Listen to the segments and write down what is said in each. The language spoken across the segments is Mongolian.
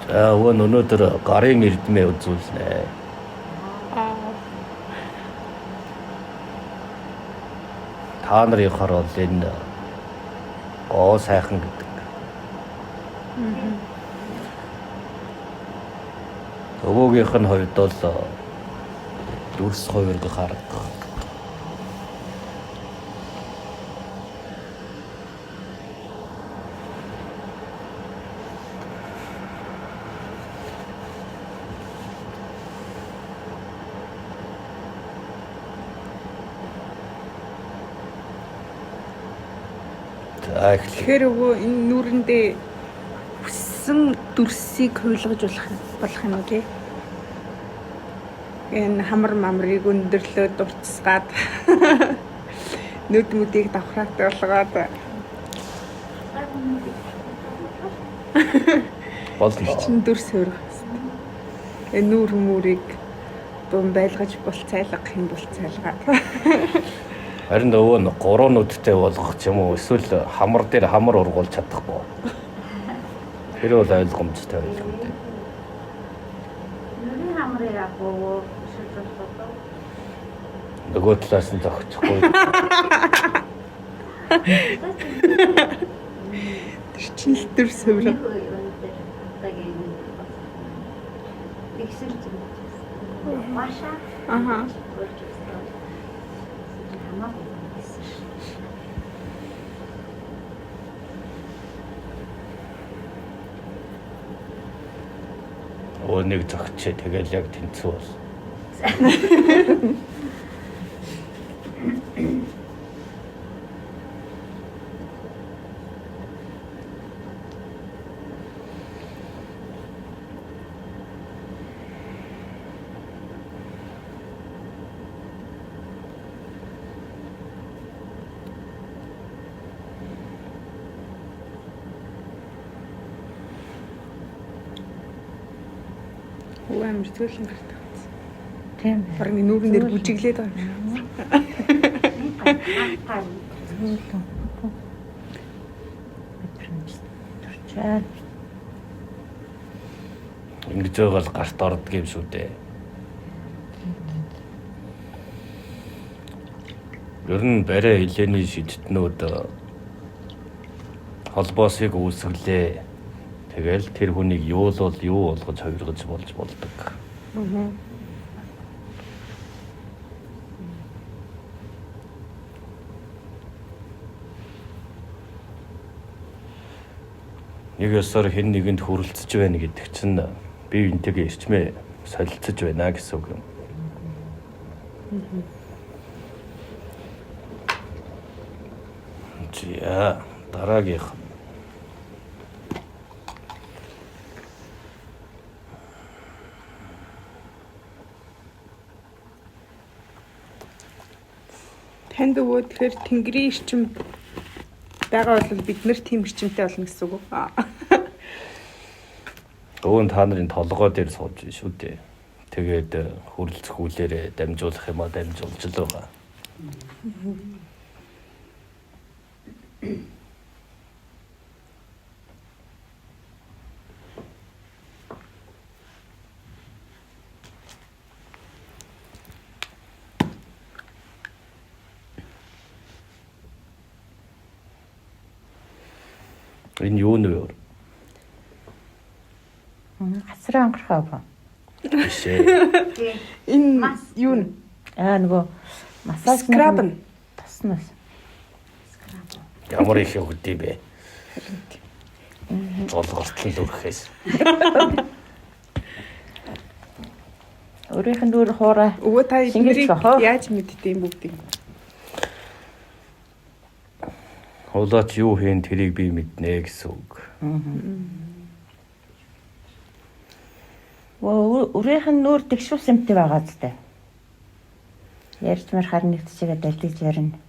За өвөө нь өнөөдөр гарын эрдмээ үзүүлнэ. Та нарынхаар бол энэ гоо сайхан гэдэг. Өвөөгийнх нь хувьд бол дүрс хувиргах арга. За эхлэе. Тэгэхээр өвөө энэ нүүрэндээ хүссэн дүрсийг хувилгаж болох юм уу те? Энэ хамар мамрыг өндөрлөө дурцсгаад нүд мүдийг давхраатай болгоод Болно. чин дүрс хувиргах хэрэгтэй. Энэ нүүр мүрийг бум байлгаж булцайлга хэм булцайлгаад. Харин өвөө нь гурван нүдтэй болгох ч юм уу эсвэл хамар дээр хамар ургуулж чадахгүй. Тэр бол ойлгомжтой байлгүй дээ. Нүрийн хамрыг агуу өшөж болох уу? Нөгөө талаас нь зохичихгүй. Тэр чин л дүрс хувирга. Нэг өндөр удаагийн тэгсэл зэмж байсан. Маша Аха. урьж байсан. Хамаагүй байсан шүү. Өвөө нэг зөгчээ тэгэл яг тэнцүү бол. Өвөө амир зөөлөн гардаг байсан. Тийм. Бараг нүүрэн дээр бүжиглээд байгаа юм шиг. Гар. Зөөлөн. Төрчээ. Ингэж байгаа л гарт ордог юм шүү дээ. Ер нь барай хилээний шидтнүүд холбоосыг үүсгэлээ. Тэгэл тэр хүнийг юулвал юу болгож хувиргаж болж болдог. Нэг ёсоор хэн нэгэнд хүрэлцэж байна гэдэг чинь бие биентэйгээ эрчмээ солилцож байна гэсэн үг юм. За дараагийнх. Танд өвөө тэгэхээр тэнгэрийн эрчим байгаа бол бид нэр тийм эрчимтэй болно гэсэн үг үү? Аа. Өвөө нь та нарын толгой дээр сууж шүү дээ. Тэгээд хүрэлцэх үлээрээ дамжуулах юмаа дамжуулж л байгаа. Энэ юу нэ вэ? Хасраа онгорхоо ба. Биш ээ. Энэ юу н? Аа нөгөө массаж Скраб нь. тоснос. Ямар их өгд юм бэ? Золгортол л өрхөөс. Өөрийнх нь дүүр хуурай. Өвөө та Шингэж эднэрийг бах уу? яаж мэддэг юм бүгдийг? Хулаач юу хийн тэрийг би мэднэ гэсэн үг. Өөрийнх нь нүүр тэгшүүс юмтай байгаа зү. Ярьж мар харин нэгтчигээ далдиж ярина.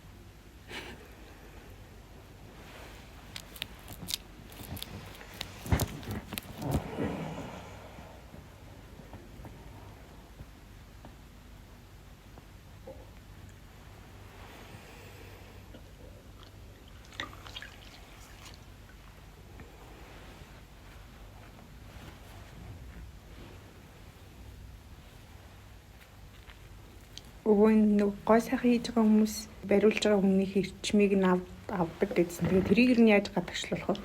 Өвөө нэг гой сайхан хийж байгаа хүмүүс бариулж байгаа хүний эрчмийг нь авдаг гэсэн. Тэгээд тэрийг нь яаж гадагшлуулах вэ?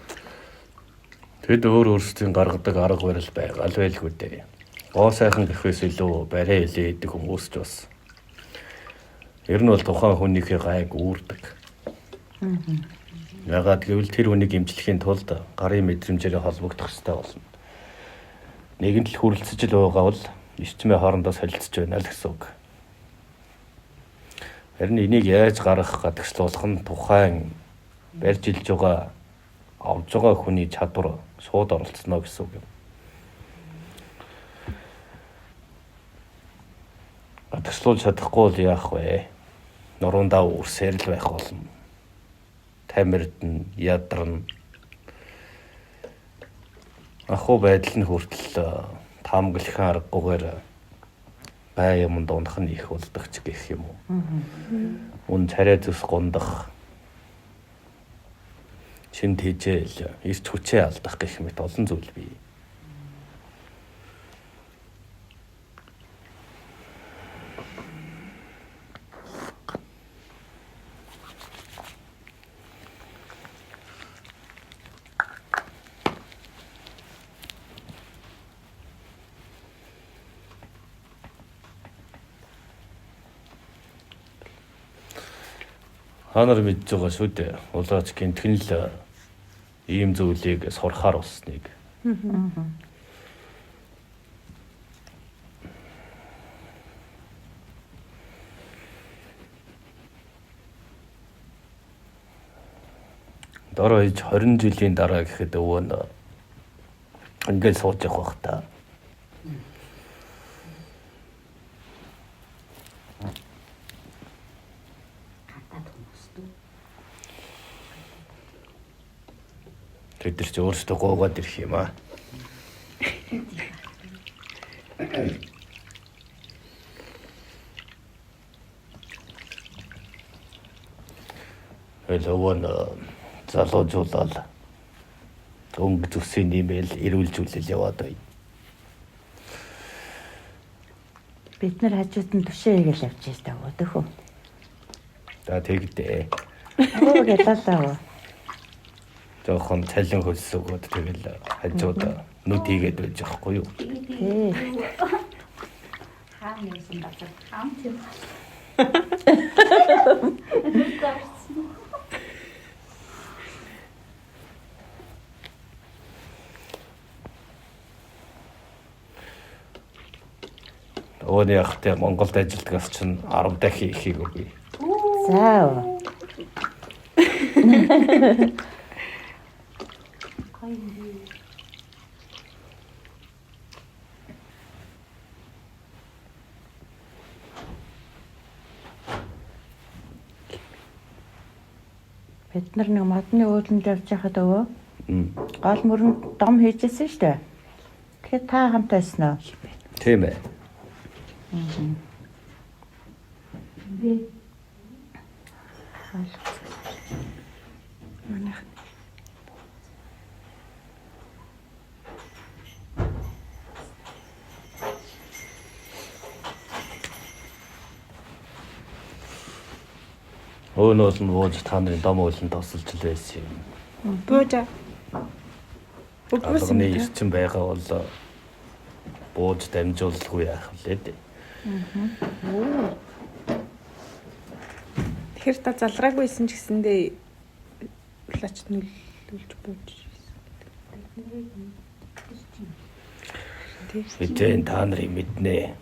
Тэд өөр өөрсдийн гаргадаг арга барил байгаа л байлгүй дээ. Гоо сайхан гэхээс илүү барай хэлээ гэдэг хүмүүс ч бас. Ер нь бол тухайн хүнийхээ гайг үүрдэг. Ягаад гэвэл тэр хүнийг эмчлэхийн тулд гарын мэдрэмжээрээ холбогдох ёстой болно. Нэгэнт л хүрлцэж л байгаа бол эрчмээ хоорондоо солилцож байна л гэсэн үг. Харин энийг яаж гаргах гадагшлуулах нь тухайн барьж илж байгаа авж байгаа хүний чадвар шууд оролцоно гэсэн үг юм. Гадагшлуулж чадахгүй бол яах вэ? Нуруундаа үрсээр л байх болно. Тамирдна, ядарна. Ахуй байдал нь хүртэл таамаглахын аргагүйгээр бай юмд унах нь их болдог ч гэх юм уу. Үн царай зүс гундах, чин тэжээл, эрч хүчээ алдах гэх мэт олон зүйл бий. Та нар мэдж байгаа шүү дээ. Улаач гинтхэн л ийм зүйлийг сурахаар болсныг. Дороо иж 20 жилийн дараа гэхэд өвөө нь ингээл сууж явах бах та. Гадаад хүмүүст үү? Тэд нар ч өөрсдөө гуугаад ирэх юм аа. Тэгэл өвөө нь залуужуулаад өнгө зүсийн нэмэл эрүүлжүүлэл яваад бай. Бид нар хажууд нь түшээ хийгээл явж байсан өө төхөө. За тэгдэ. Өө гэлээ. Жохон цалин хөлс өгөөд тэгэл хажууд нүд хийгээд байж байхгүй юу? Тий. Хаана юмсан газар хамт юм. Өөний ахтай Монголд ажилдгаас чинь 10 дахин ихийг өгье. За. өө. Гоё юм. Бид нар нэг модны ууланд явж байхад өвөө гол мөрөнд дом хийжсэн шүү дээ. Тэгэхээр та хамт байсан уу? Тийм ээ. Би Манайх. Өөнөөс нь бууж та нарын дом ууланд тосолж л байсан юм. Буужа. Үгүй Алганы эрчим байгаа бол бууж дамжуулалгүй яах вэ дээ. Тэгэхээр та залраагүйсэн ч гэсэндээ улаач нөлөөлж бууж ирсэн. Тий. Мэдэн та нарыг мэднэ.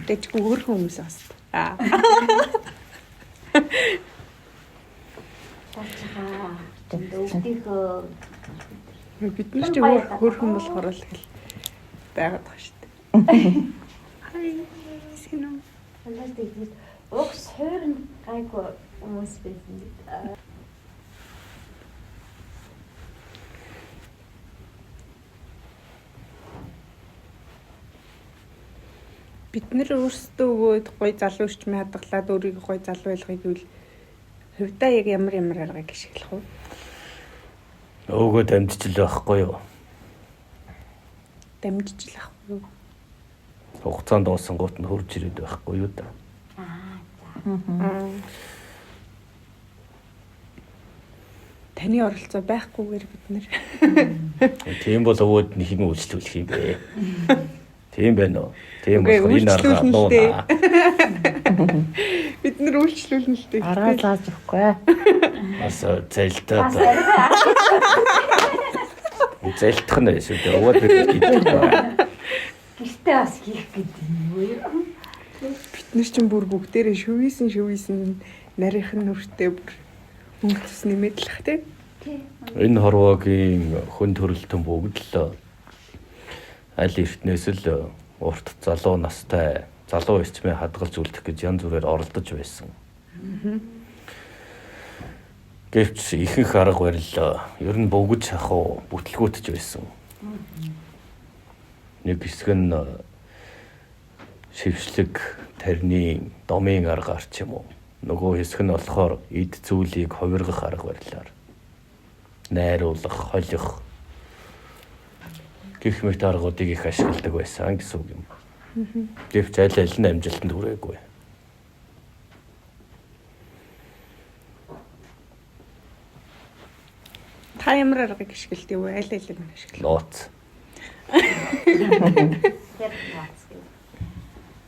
Дэжгүй өөр хүмүүс бас. Аа. Тачгаа. Өвдөхөө Бид нар ч өөр хөөрхөн болохоор л тэгэл байгаад байгаа шүү дээ. Хай. Синөө. Улаас тэгвэл уг суурь нь гайгүй хүмүүс байсан гэдэг. Бид нэр өөрсдөө өгөөд гой залуу эрчмээ хадгалаад өөрийгөө гой залуу байлгахыг гэвэл хувьдаа яг ямар ямар аргыг ашиглах вэ? Өөгөө дамжиж л байхгүй юу? Дамжиж л ах уу? Хугацаанд дуусангууд нь хурж ирээд байхгүй юу да. Аа за. Таны оролцоо байхгүйгээр бид нэр. Тийм бол өвөөд нь хэн үйлчлүүлэх юм бэ? Тийм байна уу? Тийм болохоор энэ арга нууна. Бид нэр үйлчлүүлнэ л дээ. Аргаа зааж өгөхгүй. Бас зэлтээд. Зэлтэх нь шүү дээ. Өвөөд бид гэдэг. Гэртээ бас хийх гэдэг юм юу? Бид нар чинь бүр бүгдээрээ шүвийсэн нарийнх нь нүртээ бүр өнгө төс нэмээд л ах тий. Энэ хорвоогийн хүн төрөлтөн бүгд л аль эртнээс л урт залуу настай залуу эрчмээ хадгалж үлдэх гэж янз бүрээр оролдож байсан. Гэвч ихэнх арга барил ер нь бөгж шахуу бүтлгүүтж байсан. Нэг хэсэг нь шившлэг тарны домын аргаар ч юм уу. Нөгөө хэсэг нь болохоор эд зүйлийг хувиргах арга барилаар найруулах, холих гэх мэт аргуудыг их ашигладаг байсан гэсэн үг юм. Гэвч аль аль нь амжилтанд хүрээгүй. Та ямар аргыг ашигладаг вэ? Аль алийг нь ашигладаг? Нууц.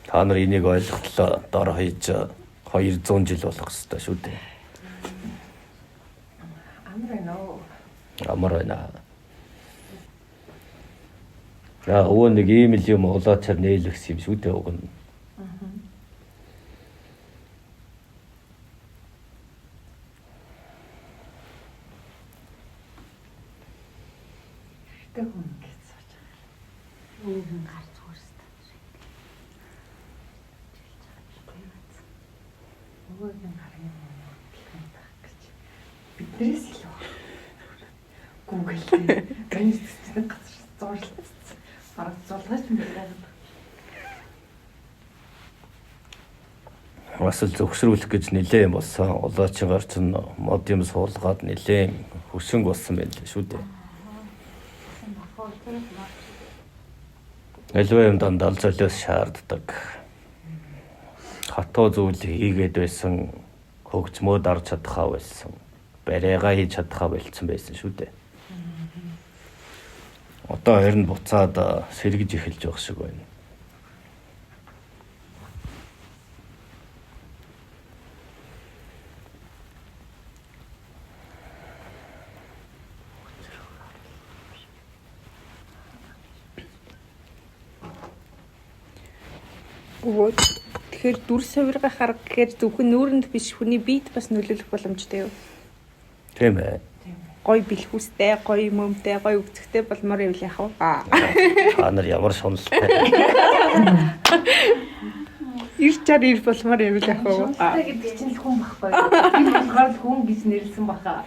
Та нар энийг ойлголоо дор хаяж 200 жил болох ёстой шүү дээ. Амар байна уу? Амар байна. За өвөө нэг ийм л юм улаачаар нээлгсэн юм шүү дээ уг нь. Хэрэгтэй хүн гэж сууж байгаа. Өвгөн гарч хүрсэн. Өвгөн гар юм уу гэж. Биднээс илүү. Google дээр газар зурлалцсан. Бараг зулгаж мэлээд. Бас л зөвшөөрүүлэх гэж нэлээ юм болсон. Улаачийн гарч нь мод юм суулгаад нэлээ хөшөнг болсон байна л шүү дээ. Аливаа юм дандаа золиос шаарддаг. Хатуу зүйл хийгээд байсан хөгжмөө дарж чадхаа болсон. Барайгаа хийж чадхаа болцсон байсан шүү дээ. Одоо харин буцаад сэргэж эхэлж байгаа шиг байна. Өвөө тэгэхээр дүр сувиргах арга гэхээр зөвхөн нүүрэнд биш хүний биед бас нөлөөлөх боломжтой юу? Тийм ээ. Гой бэлхүүстэй, гоё мөмтэй, гоё өгцөгтэй болмоор байвал яах вэ? Та нар ямар шуналтай. Ир чар ир болмоор байвал яах вэ? Шуналтай гэдэг чинь л хүн байхгүй. Тийм болохоор л хүн гэж нэрлсэн баха.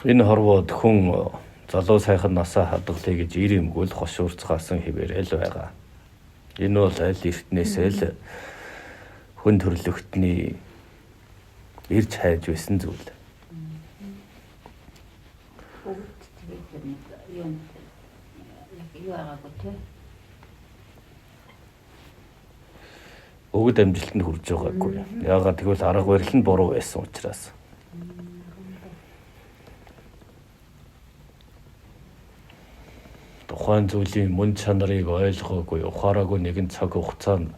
Энэ хорвоод хүн залуу сайхан насаа хадгалъя гэж ир юмгүй л хошуурцгаасан хэвээрээ л байгаа. Энэ бол аль эртнээсээ л хүн төрлөختний ирж хайж байсан зүйл. Бүгд тэгээд нэг юм яг юу байгаагүй те. Өгд амжилтанд хүрж байгаагүй. Яагаад гэвэл арга барил нь буруу байсан учраас. Тухайн зүйлийн мөн чанарыг ойлгоогүй, ухаараагүй нэгэн цаг хугацаанд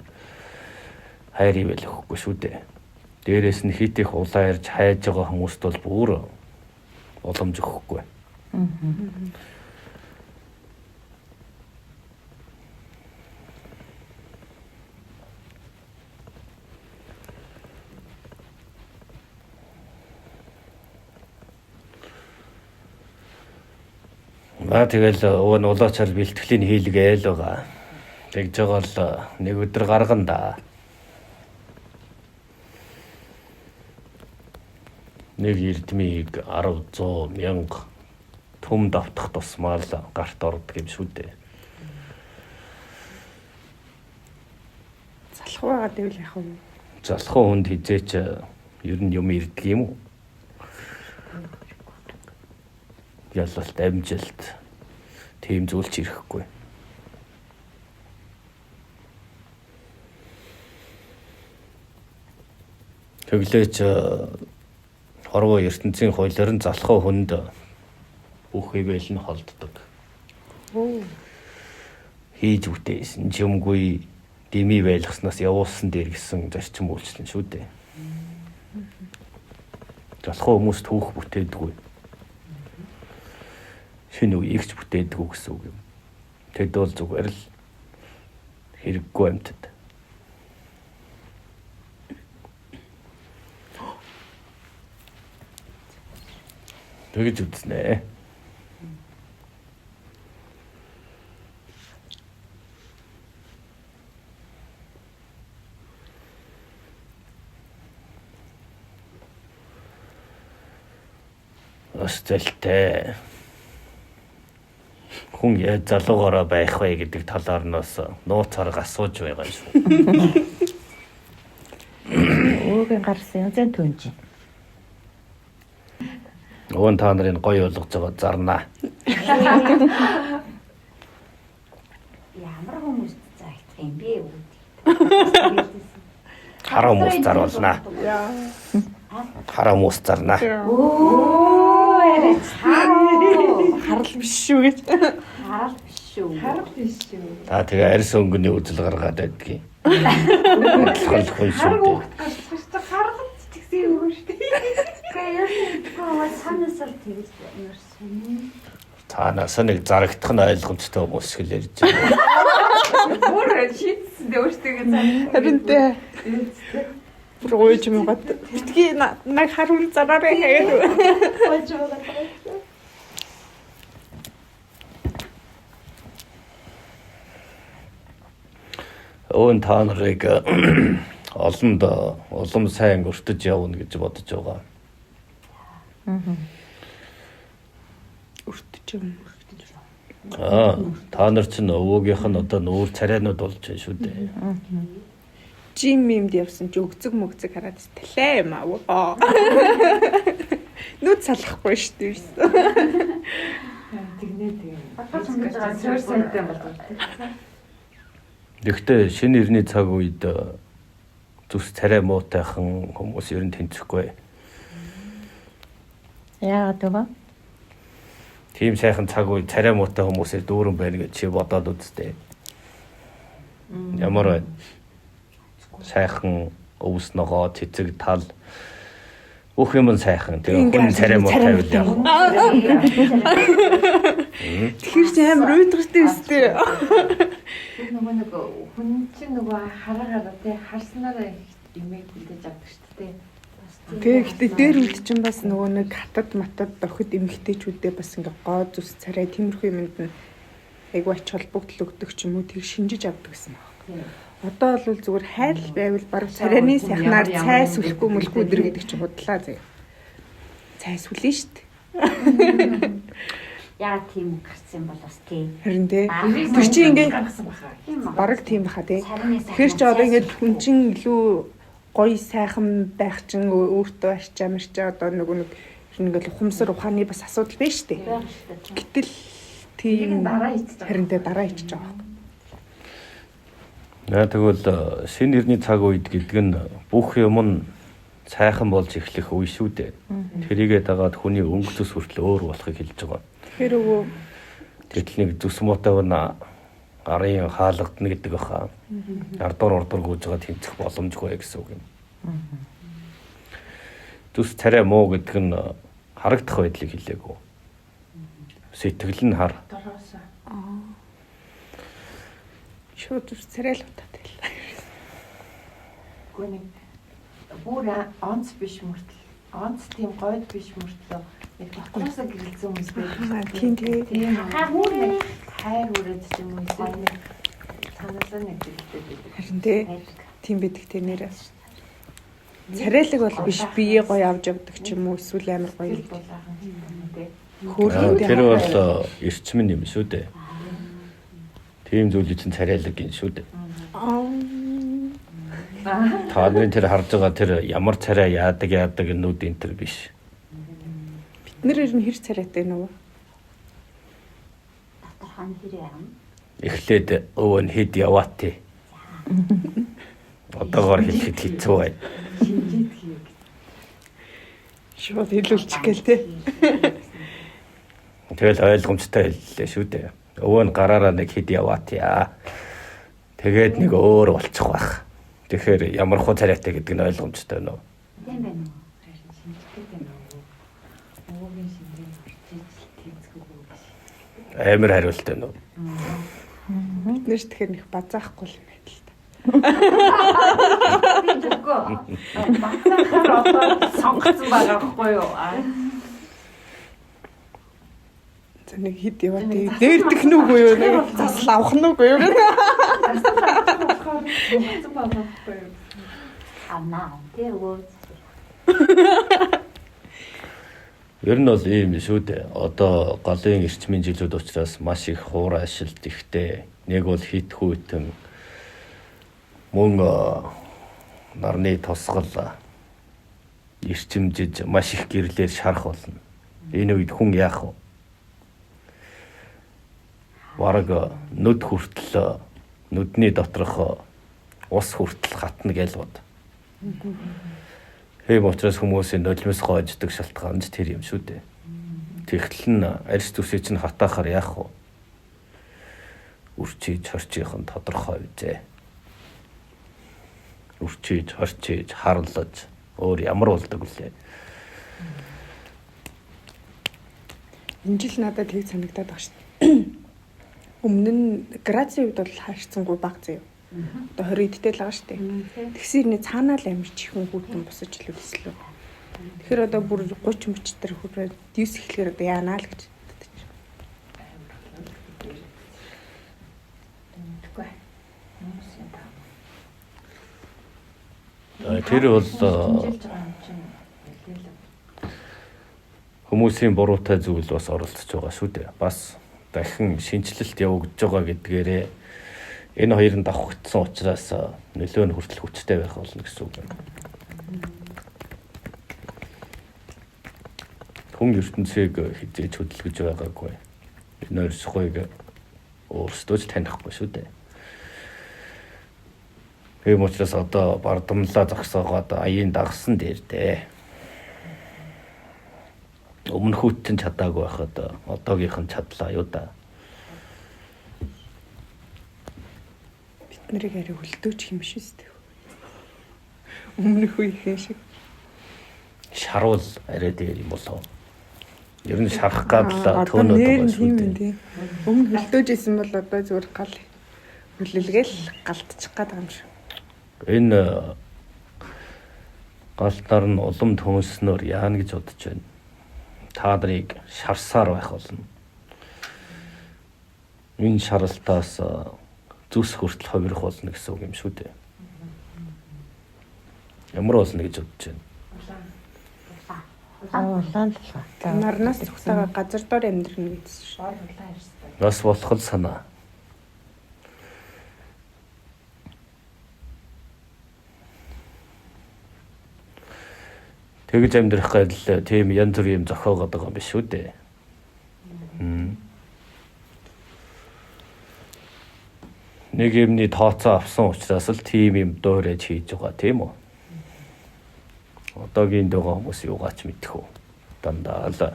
хайр ивэл өгөхгүй шүү дээ. Дээрээс нь хит их улаан ярьж хайж байгаа хүмүүст бол бүр боломж өгөхгүй. Аа тэгэл өвөө нь улаачаар бэлтгэлийн хийлгээл байгаа. Тэгж байгаа л нэг өдөр гаргана да. Нэг эрдмийг 10 100 мянга түм давтах тусмаа л гарт ордог юм шүү дээ. Залхуу байгаа гэвэл яах вэ? Залхуу хүнд хизээч ер нь юм ирдэг юм уу? Ялалт, амжилт тийм зүйл ч ирэхгүй. Тэглээч хорвоо ертөнцийн хуулиар нь залхуу хүнд бүх ивэл нь холддог. Хийж бүтээсэн ч юмгүй дими байлгаснаас явуулсан дээр гэсэн зарчим үйлчлэн шүү дээ. Залхуу хүмүүс түүх бүтээдэггүй. Шинэ үеийг ч бүтээдэггүй гэсэн үг юм. Тэд бол зүгээр л хэрэггүй амьтад. Тэгж үзнэ. Бас зэлтэй. Хүн яаж залуугаараа байх вэ гэдэг талаар нь бас нууц арга асууж байгаа юм шүү. Өөгийн гарсан янзын түнж. Өвөн та нарын гоё ойлгож байгаа зарнаа. Ямар хүмүүст зарагдах юм бэ үүдий. Хараа хүмүүс заруулнаа. Хараа хүмүүс зарнаа. Өө арай Харал биш шүү гэж. харал биш шүү. Харал биш шүү. Та тэгээ арьс өнгөний үзэл гаргаад байдгийг. Адилхан л хүн шүү Хараг дээ. хүүхэд гарч чи харгад ч гэсэн юм шүү дээ. Гэхдээ ер нь мэдгүй санаас л тэгж амар сонин. Цаанаас нэг зарагдах нь ойлгомжтой хүмүүс шиг л ярьж байгаа. Бүр шийдсэн дээ өөртөө зар. Харин тэ бүр гуйж муугаад битгий наг харун зараарай гэдэг. Гойж байгаа. Өвөн та нарыг олонд улам сайн өртөж явна гэж бодож байгаа. Өртөж юм. Аа, та нар чинь өвөөгийнх нь одоо нүүр царайнууд болж байна шүү дээ. Жим юмд явсан чи өгцөг мөгцөг хараад талаа юм аа. Нүд салахгүй шүү дээ. Тэгнэ тийм. Багтаж хөнгөж байгаа Суур сайтай болдог. Гэхдээ шинэ эртний цаг үед зүс царай муутайхан хүмүүс ер нь тэнцэхгүй. Яагаад вэ? Тийм сайхан цаг үе царай муутай хүмүүсээр дүүрэн байна гэж чи бодоод үзтээ. Ямар байна? Сайхан өвс ногоо, цэцэг тал бүх юм нь сайхан. Тэгээ хүн царай муутай байвал яах вэ? Тэгэхээр чи амар уйдгартай өстэй. Тэр нөгөө нэг хүн чинь нөгөө хараагаараа тий харснараа их имийг хүлээж авдаг шүү дээ. Тэгээ гэтээ дээр үд чинь бас нөгөө нэг хатад матад дохид эмгтээчүүдээ бас ингээ гоо зүс царай тиймэрхүү юмд нь айгүй ач холбогдол өгдөг ч юм уу тэг шинжиж авдаг гэсэн баг. Одоо бол зүгээр хайр л байвал баг царайны сайхнаар цай сүлэхгүй мөлгүй өдр гэдэг чинь худлаа заяа. Цай сүлэн штт. Яа тийм гарсан бол бас тий. Харин тий. Тэр Тэр чинь ингээ гаргасан баха. бараг тийм баха тий. Царайны Тэгэхээр чи одоо ингээд хүн чинь илүү гоё сайхан байх чинь өөртөө арчаа марчаа одоо нөгөө нэг ер нь ингээл ухамсар ухааны бас асуудал байна штэ. Гэтэл тийм дараа хийчих. харин тэ дараа ичиж байгаа байхгүй. Наа тэгвэл шинэ эртний цаг үед гэдэг нь бүх юм нь сайхан болж эхлэх үе шүү дээ. Тэрийгээ дагаад хүний өнгө зүс хүртэл өөр болохыг хэлж байгаа. Тэгэхээр өвөө Гэтэл нэг зүс муутай байна гарын хаалгадна гэдэг баха. Ардуур урдуур гүйж байгаа тэмцэх боломжгүй гэсэн үг юм. Зүс царай муу гэдэг нь харагдах байдлыг хэлээгүй. Сэтгэл нь хар. Дороосоо. шууд зүс царай л утаад байлаа. Үгүй нэг бүр онц биш мөртөл онц тийм гойд биш мөртлөө нэг дотроосоо гэрэлцэн хүмүүс байдаг. Тийм тий. Тийм бүр нэг хайр хүрээд ч юм уу эсвэл нэг цаанаасаа нэг гэрэлтэй байдаг. Харин тий. Тийм байдаг тий нэр. Царайлаг бол биш бие гоё авч явдаг ч юм уу эсвэл амар гоё Тэр булаахан юм тий. хөөрхөн Тэр бол эрчим нь юм шүү дээ. Тийм зүйлийг чинь царайлаг гин шүү дээ. Та нарын тэр харж байгаа тэр ямар царай яадаг яадаг нүд энэ төр биш. Бид нар ер нь хэр царайтай нөө. Доторх нь хэр юм. Эхлээд өвөө нь хэд яваа тий. Одоогоор хэлэхэд хэцүү байна. Шинжээдэг юм. Шууд хэлүүлчих гээл те. Тэгэл ойлгомжтой хэллээ шүү дээ. Өвөө нь гараараа нэг хэд яваат яа. Тэгээд нэг өөр болчих байх. Тэгэхээр ямар хуу царайтай гэдэг нь ойлгомжтой нөө. Тийм байна уу? Харин шинжтэй байна уу? Өвөөгийн шинжээ орчиж тэнцгүй гэж. Амар хариулттай нөө. Бид нэр тэгэхээр нэг базаахгүй юм байна л та. Би зүггүй. Бацаахаар одоо сонгоцсон байгаа байхгүй юу? Аа. За нэг хэд яваа тий. Дээрдэх нүггүй юу? Нэг засал авах нүггүй юу? Болохоор сонгоцсон байгаа байхгүй юу? Авнаа. Тэ өвөө. Ер нь бол ийм шүү дээ. Одоо голын эрчмийн жилүүд учраас маш их хуур ажилт ихтэй. Нэг бол хит хүйтэн мөн нарны тусгал эрчимжиж маш их гэрлээр шарах болно. Энэ үед хүн яах вэ? Бараг нүд хүртэл нүдний доторх ус хүртэл хатна гэж бод. Тийм учраас хүмүүсийн нулимс гоождог шалтгаан ч тэр юм шүү дээ. Тэгтэл нь арьс төсөө чинь хатаахаар яах вэ? Үрчиж хорчийнх нь тодорхой үзээ. Үрчиж хорчиж харлаж өөр ямар болдог вүлээ? Энэ жил надад тэг санагдаад байгаа шүү дээ. Өмнө нь Грацийн хувьд бол харьцангуй бага заяа. Одоо 20 эдтэй л байгаа шүү дээ. Тэгсэн хэрнээ цаанаа л амар чихэн хүүтэн босож илүү төслөө. Тэгэхээр одоо бүр 30 мөч төр хүрээ дивс эхлэхээр одоо яанаа л гэж бодож. Мэдгүй. Хүмүүсийн таа. Тэр бол Шинжээлж байгаа юм чинь нэлээл. хүмүүсийн буруутай зүйл бас оролцож байгаа шүү дээ. Бас дахин шинчлэлт явагдаж байгаа гэдгээрээ энэ хоёр нь давхагдсан учраас нөлөө нь хүртэл хүчтэй байх болно гэсэн үг юм. Хүн ертөнцийг хизээж хөдөлгөж байгаагүй. Энэ оршихуйг өөрсдөө ч танихгүй шүү дээ. Тийм учраас одоо бардамлаа зогсоогоод аяын дагсан дээр дээ. Өмнөх үтэн чадаагүй байхад одоогийнх нь чадлаа юу да. Бид нарыг арай хөлдөөч юм биш үү? Өмнөх үеийн шиг. Шаруул арай дээр юм болов. Ер нь шарах гад л Одоо төөнөд нэр байгаа нь шүү тийм дээ. юм тий. Өмнө хөлдөөж исэн бол одоо зүгээр гал хөлөлгээл галтчих гад байгаа юм шиг. Энэ галтар нь улам төмөснөөр яана гэж бодож байна. Та нарыг шарсаар байх болно. Энэ шаралтаас зүс хүртэл ховрох болно гэсэн үг юм шүү дээ. Ямар болно гэж бодож байна. Аа улаан л ба. Нарнаас зүгтайгаа газар дор амьдрна гэсэн шүү. Бор улаан арьстай. Нас болох л санаа. Тэгж амьдрах гал тийм янз бүрийн юм зохиогоод байгаа юм биш үү дээ. Нэг юмны тооцоо авсан учраас л тийм юм дуурайж хийж байгаа тийм үү? Одоогийн байгаа хүмүүс юугаач мэдэх үү? Дандаа л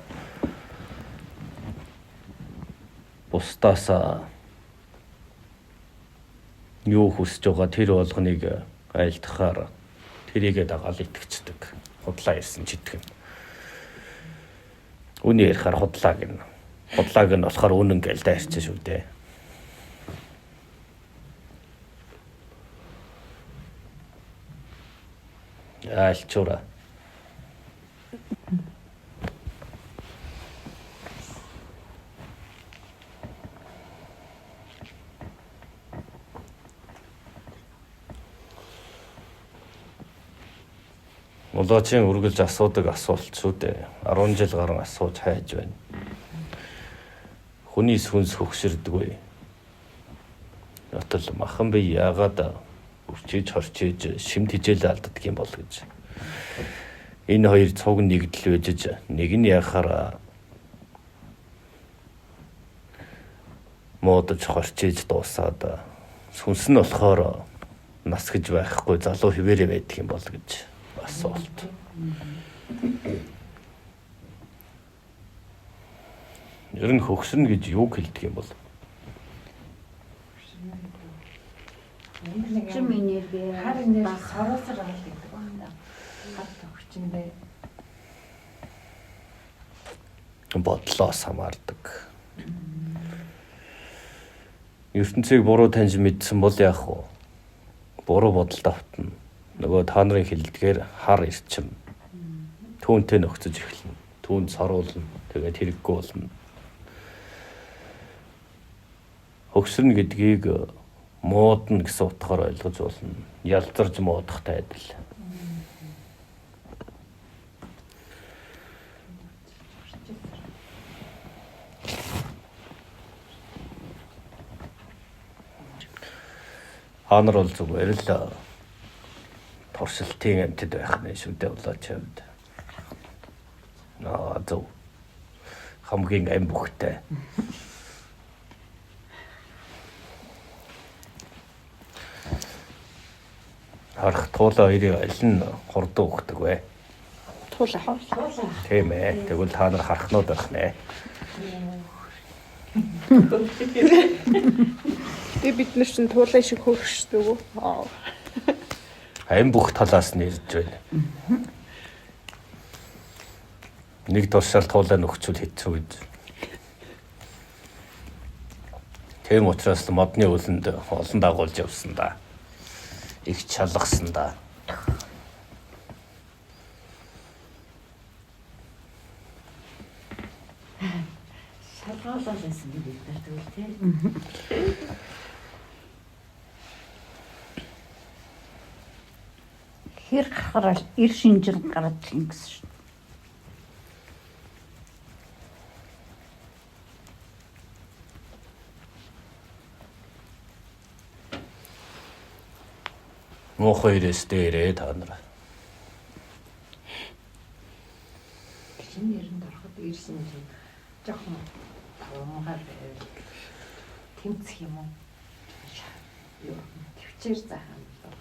бусдаас юу хүсэж байгаа тэр болгоныг айлтгахаар тэрийгэ дагаал итгэцдэг. Худлаа ярьсан ч итгэн. Үний ярихаар худлаа гэнэ. Худлааг нь болохоор үнэн гээл дайрч шүү дээ. Айлчуура. Молоочийн үргэлж асуудаг асуулт шүү дээ. 10 жил гарan асууж хайж байна. Хүний сүнс хөгшөрдөггүй. Ятал махан бие яагаад үрчиж хорчиж шимт хижээлээ алддаг юм бол гэж. Энэ хоёр цуг нэгдэл байжж нэг нь яхаар муудаж хорчиж дуусаад сүнс нь болохоор Нас гэж байхгүй залуу хിവэрэ байдаг юм бол гэж асуулт. Ер нь хөгшөрнө гэж юуг хэлдэг юм бол? Эрчим энерги хар энерги соруулсаар байгаа л гэдэг байна да. Хар төгчөндөө бодлоос хамаардаг. ертөнцийг буруу таньж мэдсэн бол яах вэ? Буруу бодолд автна. Нөгөө та нарын хэлдгээр хар эрчим. Түүнтэй нөхцөж эхэлнэ. Түүнд саруулна. Тэгээд хэрэггүй болно. Хөгшөрнө гэдгийг муудна гэсэн утгаар ойлгож болно. Ялзарж муудахтай адил. Та нар бол зүгээр л туршилтын амьтад байх нь шүү дээ улаач хувьд. Аа зөв. Хамгийн ам бүхтэй. Харах туулаа хоёрын аль нь хурдан өгдөг вэ? Туулаа. Тийм ээ. Тэгвэл та нар харахнууд байх нэ. Гэтэ бид нар чинь туулай шиг хөөршдөг үү? Аа. Ам бүх талаас нь ирж байна. Нэг тушаал туулай нөхцөл хэцүү гэж. Тийм учраас л модны өлөнд олон дагуулж явсан да. Их чалгасан да. Шалгуулаад байсан бид нар тэгвэл тий. Хэр гараад эр шинжин гараад ингэсэн шүү. Муухай ирээс дээрээ та нар. Шинэ эрэнд ороход ирсэн чинь жоохон тавмгаар байвал тэмцэх юм уу? Юу төвчээр заах юм болов.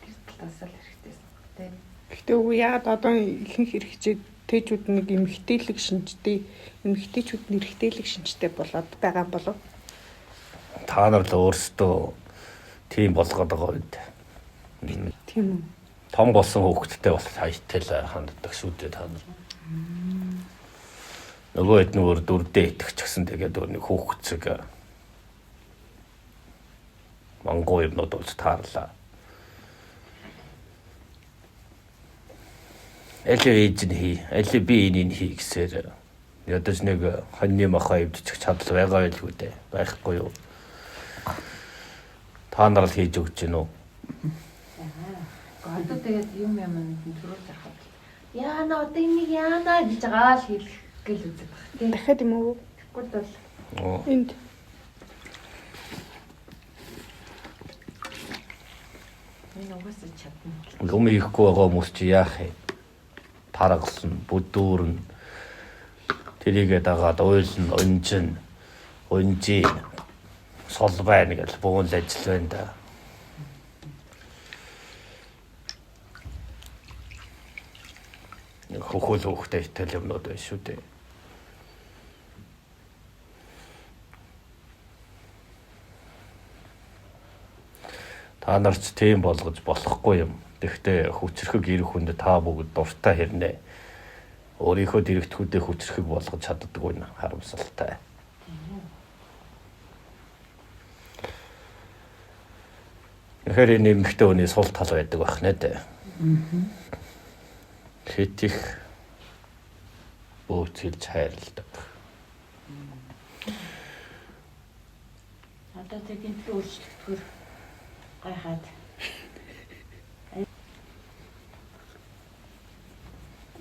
Тэр талаас л хэрэгтэй тий. Гэтэ үгүй яагаад одоо ихэнх эрэгтэйчүүд нэг эмэгтэйлэг шинжтэй, эмэгтэйчүүд нь эрэгтэйлэг шинжтэй болоод байгаа юм болов? Та нар л өөрсдөө тийм болгоод байгаа үед. Тийм үү? Том болсон хүүхэдтэй бол хаятай л ханддаг шүү дээ та нар. Нөгөө хэд нь өөр дүрдээ итгэчихсэн тэгээд өөр нэг хүүхэдсэг мангуу юмнууд болж таарлаа. Аль ээж нь хий, аль би энийг хий гэсээр ядаж нэг хоньны махаа эвдчих чадал байгаа байлгүй дээ. Байхгүй юу? Та нар л хийж өгч гин үү? Одоо тэгээд юм юм төрөө зархад. Яана одоо энийг яана гэж байгаа л хэлэх гэл үзэх баг тий. Дахиад юм уу? Тэгэхгүй бол Энд энэ угаасаа чадна. Юм хийхгүй байгаа хүмүүс чи яах юм? Таргална, бүдүүрнэ. Тэрийгэ дагаад уйлна, унжина, унжийн. Сул байна гэж бөөн л ажил байна да. Хөхөл хөөхтэй итэл юмнууд байна шүү дээ. Та нар ч тийм болгож болохгүй юм. Тэгэхдээ хүчрхэг ирэх хүнд та бүгд дуртай хэрнээ. Өөрийнхөө дэрэгдэхүүдээ хүчрхэг болгож чаддаггүй нь харамсалтай. Тэгэхээр энэ эмэгтэй хүний сул тал байдаг байх нэ дээ. Хэт их бөөцөлж хайрладаг. Одоо тэг гинтл өөрчлөгдөхөр гайхаад.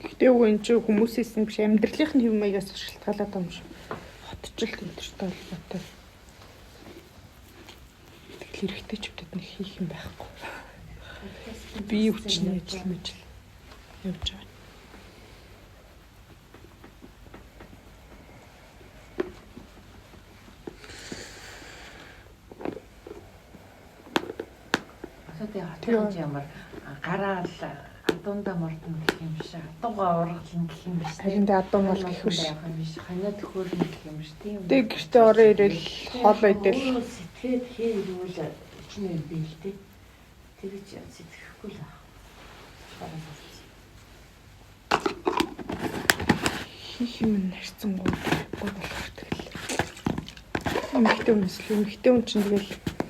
Гэтэ үгүй энэ чинь хүмүүсээс нь биш амьдралынх нь хэв маягаас шалтгаалаад байгаа юм шиг. Хотчлт энэ төртэй холбоотой. Тэгэл эрэгтэйчүүдэд нэг хийх юм байхгүй. Бие хүчний ажил мажил явж байгаа. Хотын ямар гараал адуунда мордно гэх юм биш. Адууга ургална гэх юм биш. Харин тэ адуу мал гэх биш. Юм биш. Хонио төхөөрнө гэх юм биш. Тийм. Тэг гэртээ орон ирээл хоол идэл сэтгээд хээ ирвэл чинь юм би л дээ. Тэгэж сэтгэхгүй л аа. Хийх юм нарцсангуу болохоор тэгэл. Эмэгтэй хүмүүс л эмэгтэй хүн чинь тэгэл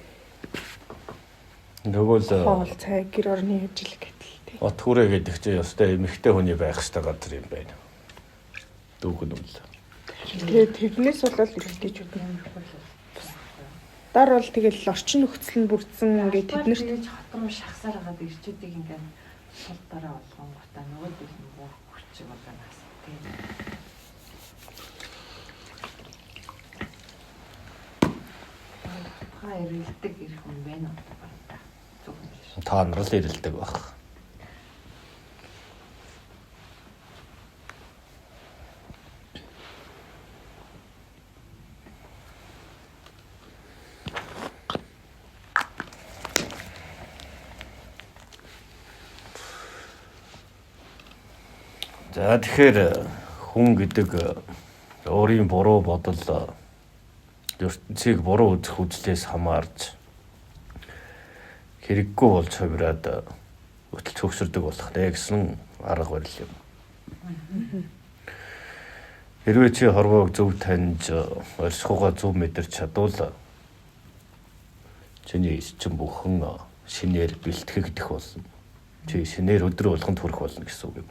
Нөгөө л хоол цай гэр орны ажил гэтэл тий. От хүрээ гэдэг чинь ёстой эмэгтэй хүний байх ёстой газар юм байна. Дүүгэн үл. Тэгээ тэрнээс болоод эрэгтэйчүүд нь дар бол тэгэл орчин нөхцөл нь бүрдсэн ингээд тэднэрт тэгэж хотром шахсаар хагаад ирчүүдийг ингээд сул дараа болгонгуудаа нөгөөдөл нь бүр хүч болоо нас тий. Та эрэлдэг ирэх хүн байна уу? Зүг. Та нар л эрэлдэг байх. За тэгэхээр хүн гэдэг өөрийн буруу бодол ертөнцийг буруу үзэх үзлээс хамаарч хэрэггүй болж хувираад өтөл цөгсөрдөг болох нэ гэсэн арга барил юм. Хэрвээ чи хорвоог зөв таньж оршихуйгаа зөв мэдэрч чадвал чиний эс чинь бүхэн шинээр бэлтгэгдэх болно. Чи шинээр өдөр болгонд хүрэх болно гэсэн үг юм.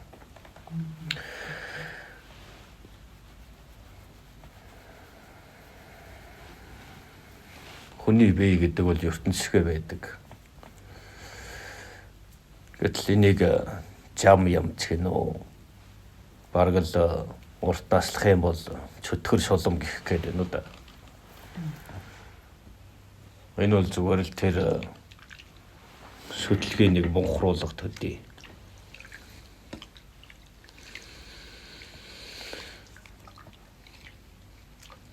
Хүний бие гэдэг бол ертөнцийн байдаг. Гэтэл энийг жам юм ч гэнэ үү. Бараг л урт наслах юм бол чөтгөр шулам гэх гээд байна уу да. Энэ бол зүгээр л тэр шүтлгийн нэг бунхруулах төдий.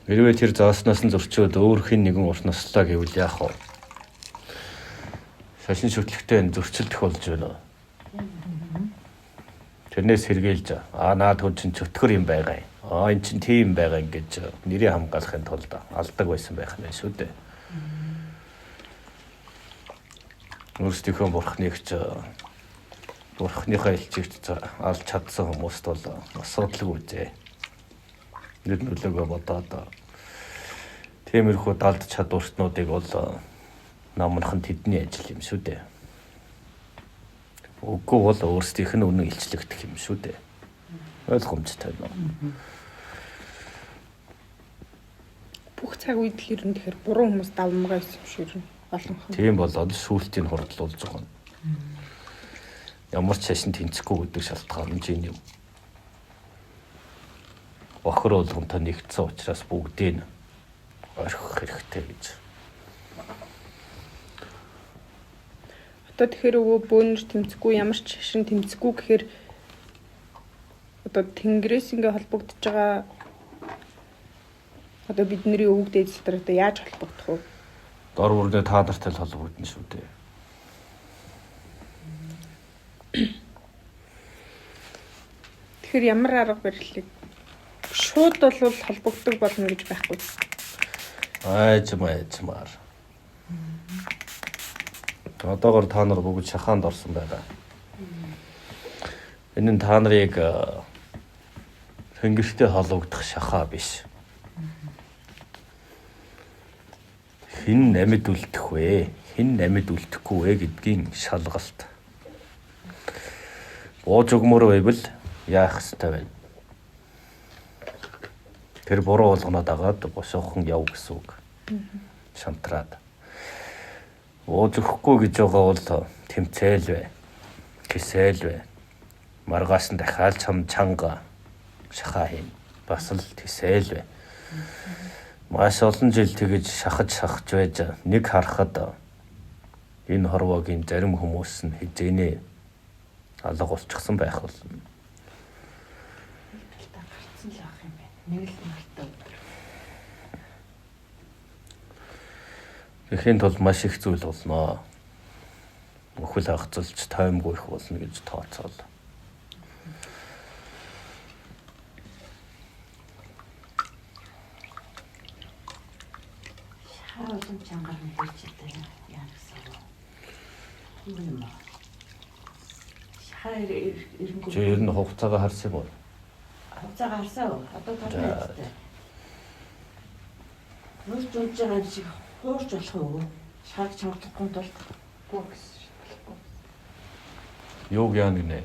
Хэрвээ тэр зааснаас нь зөрчөөд өөр хэн нэгэн урт наслаа гэвэл яах вэ? Шашин шүтлэгтэй зөрчилдөх болж байна. Тэрнээс сэргийлж наад хүн чинь чөтгөр юм байгаа юм. Эн чинь тийм байгаа юм гэж нэрийг хамгаалахын тулд алдаг байсан байх нь шүү дээ. Өөрсдийнхөө бурхныг ч бурхныхаа элчигч алж чадсан хүмүүст бол асуудалгүй үзээ. Нэр нөлөөгөө бодоод тиймэрхүү далд чадвартнуудыг бол номнох нь тэдний ажил юм шүү дээ. Үгүй бол өөрсдийнх нь үнэн илчлэгдэх юм шүү дээ. Ойлгомжтой байна уу? Бүх цаг үед л ер нь тэгэхээр буруу хүмүүс давмгаа байсан юм шиг ер нь олонхон. Тийм болоод сүүлтийг хурдлуулж байгаа юм. Ямар ч шашин тэнцэхгүй гэдэг шалтгаан нь энэ юм. Бохор болгонтой нэгдсэн учраас бүгдийг орхих хэрэгтэй гэж. Одоо тэгэхээр өвөө бөөнөр тэмцэхгүй ямар ч шашин тэмцэхгүй гэхээр одоо тэнгэрээс ингээ холбогдож байгаа одоо бидний өвөг дээд дотор одоо яаж холбогдох вэ? Дор бүрнээ та нартай л холбогдно шүү дээ. Тэгэхээр ямар арга барилыг шууд бол холбогддог болно гэж байхгүй. Айжмаар. Одоогор та нар бүгд шахаанд орсон байгаа. Энэ нь та нарыг тэнгэртэй холбогдох шахаа биш. Хэн амьд үлдэх вэ? Хэн амьд үлдэхгүй вэ гэдгийн шалгалт. Бууж өгмөр байвал яах ёстой вэ? Тэр буруу болгоноо дагаад босоохон яв гэсэн үг. Шантраад. Бууж өгөхгүй гэж байгаа бол тэмцээл вэ. Кисэл вэ. Маргааш нь дахиад чам чанга шахаа хийн. Бас л кисэл вэ. Маш олон жил тэгэж шахаж байж нэг харахад энэ хорвоогийн зарим хүмүүс нь хизээнэ алга болчихсон байх болно. Гарцсан л байх юм байна. Нэг л нартай өдөр. Тэгэхийн тулд маш их зүйл болно. Үхэл хагацалж тоймгүй их болно гэж тооцоол. Шахаа улам чангаар нь хийж одоо яа гэсэн үг. Юм уу? Шахаа эрэнгүү. Чи ер нь хугацаагаа харсан юм уу? Хугацаагаа харсан уу? Одоо тодорхой хэвчтэй. Нурж унж байгаа юм шиг хуурч болох уу? Шахааг чангалахгүй тулд Гүү гэсэн шүү дээ. Юуг яана гинэ?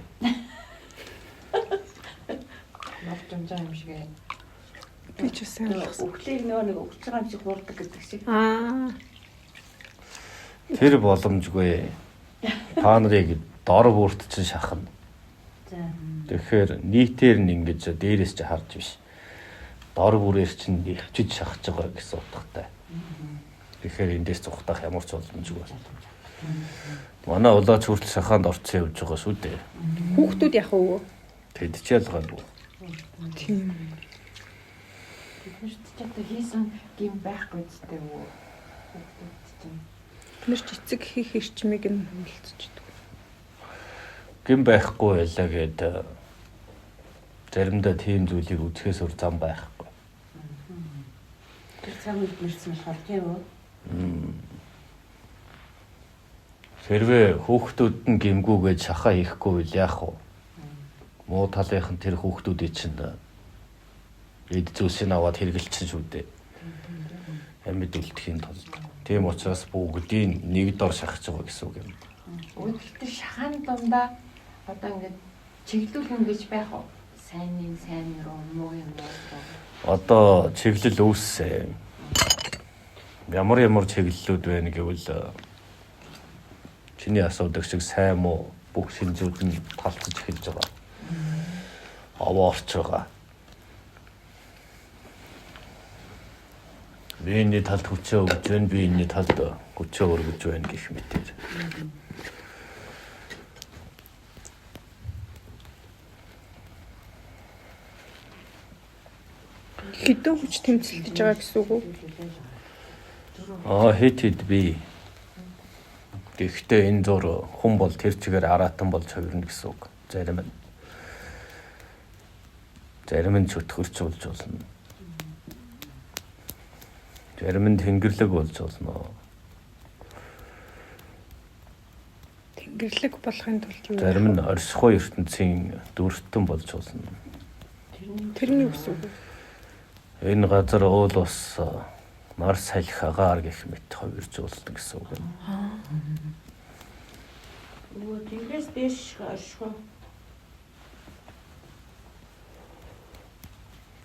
Нурж унж байгаа юм шиг ээ. Би ч бас сайн ойлгосон. Өглөөг нөгөө нэг өгч байгаа юм шиг хуурдаг гэдэг шиг. Аа. Тэр боломжгүй. Та нарыг дор бүрт чинь шахна. За. Тэгэхээр нийтээр нь ингэж дээрээс чи харж биш. Дор бүрээр чинь нэвчиж шахаж байгаа гэсэн утгатай. Тэгэхээр эндээс зүхтах ямар ч боломжгүй. Манай улаач хүртэл шахаанд орцсон явж байгаа шүү дээ. Хүүхдүүд яах вэ? Тэд ч ялгаагүй. Тийм. Бид нарт ч одоо хийсэн гим байхгүй зү үү? Хүүхдүүд чинь. Бид нар ч эцэг хийх эрчмийг нь хөндлөцдөг. Гим байхгүй байлаа гэд заримдаа тийм зүйлийг үзэхээс өөр зам байхгүй. Тэр цаг үед мэрсэн болохоор тийм үү? Хэрвээ хүүхдүүд нь гимгүүгээд шахаа хийхгүй байл яах вэ? Муу талынх нь тэр хүүхдүүдийн чинь эд зүйлсийг аваад хэрэгэлчихэн шүү дээ. Амьд үлдэхийн тулд. Тийм учраас бүгдийг нэг дор шахаж байгаа гэсэн үг юм. Гэхдээ шахаан дундаа одоо ингээд чиглүүл ингэж байх уу? Сайнын сайн руу, муугийн муу руу. Одоо чиглэл үүссэн. Ямар ямар чиглэлүүд байна гэвэл чиний асуудаг шиг сайн муу бүх шинжүүд нь талцаж эхэлж байгаа. Овоо орч байгаа. Би энэний талд хүчээ өгж байна, би энэний талд хүчээ өргөж байна гэх мэтээр. Хэдэн хүч тэмцэлдэж байгаа гэсэн үг үү? Аа хэд хэд би. Гэхдээ энэ зур хүн бол тэр чигээр араатан болж хувирна гэсэн үг. Зарим нь. Зарим нь чөтгөрч болж болно. Зарим нь тэнгэрлэг болж болно. Тэнгэрлэг болохын тулд юу? Зарим нь орсихуй ертөнцийн дүртэн болж болно. Тэрний юу гэсэн үг вэ? Энэ газар уул ус нар салхи агаар гэх мэт хувирж болно гэсэн үг юм. Өвөө тэнгээс дээш оршихуй.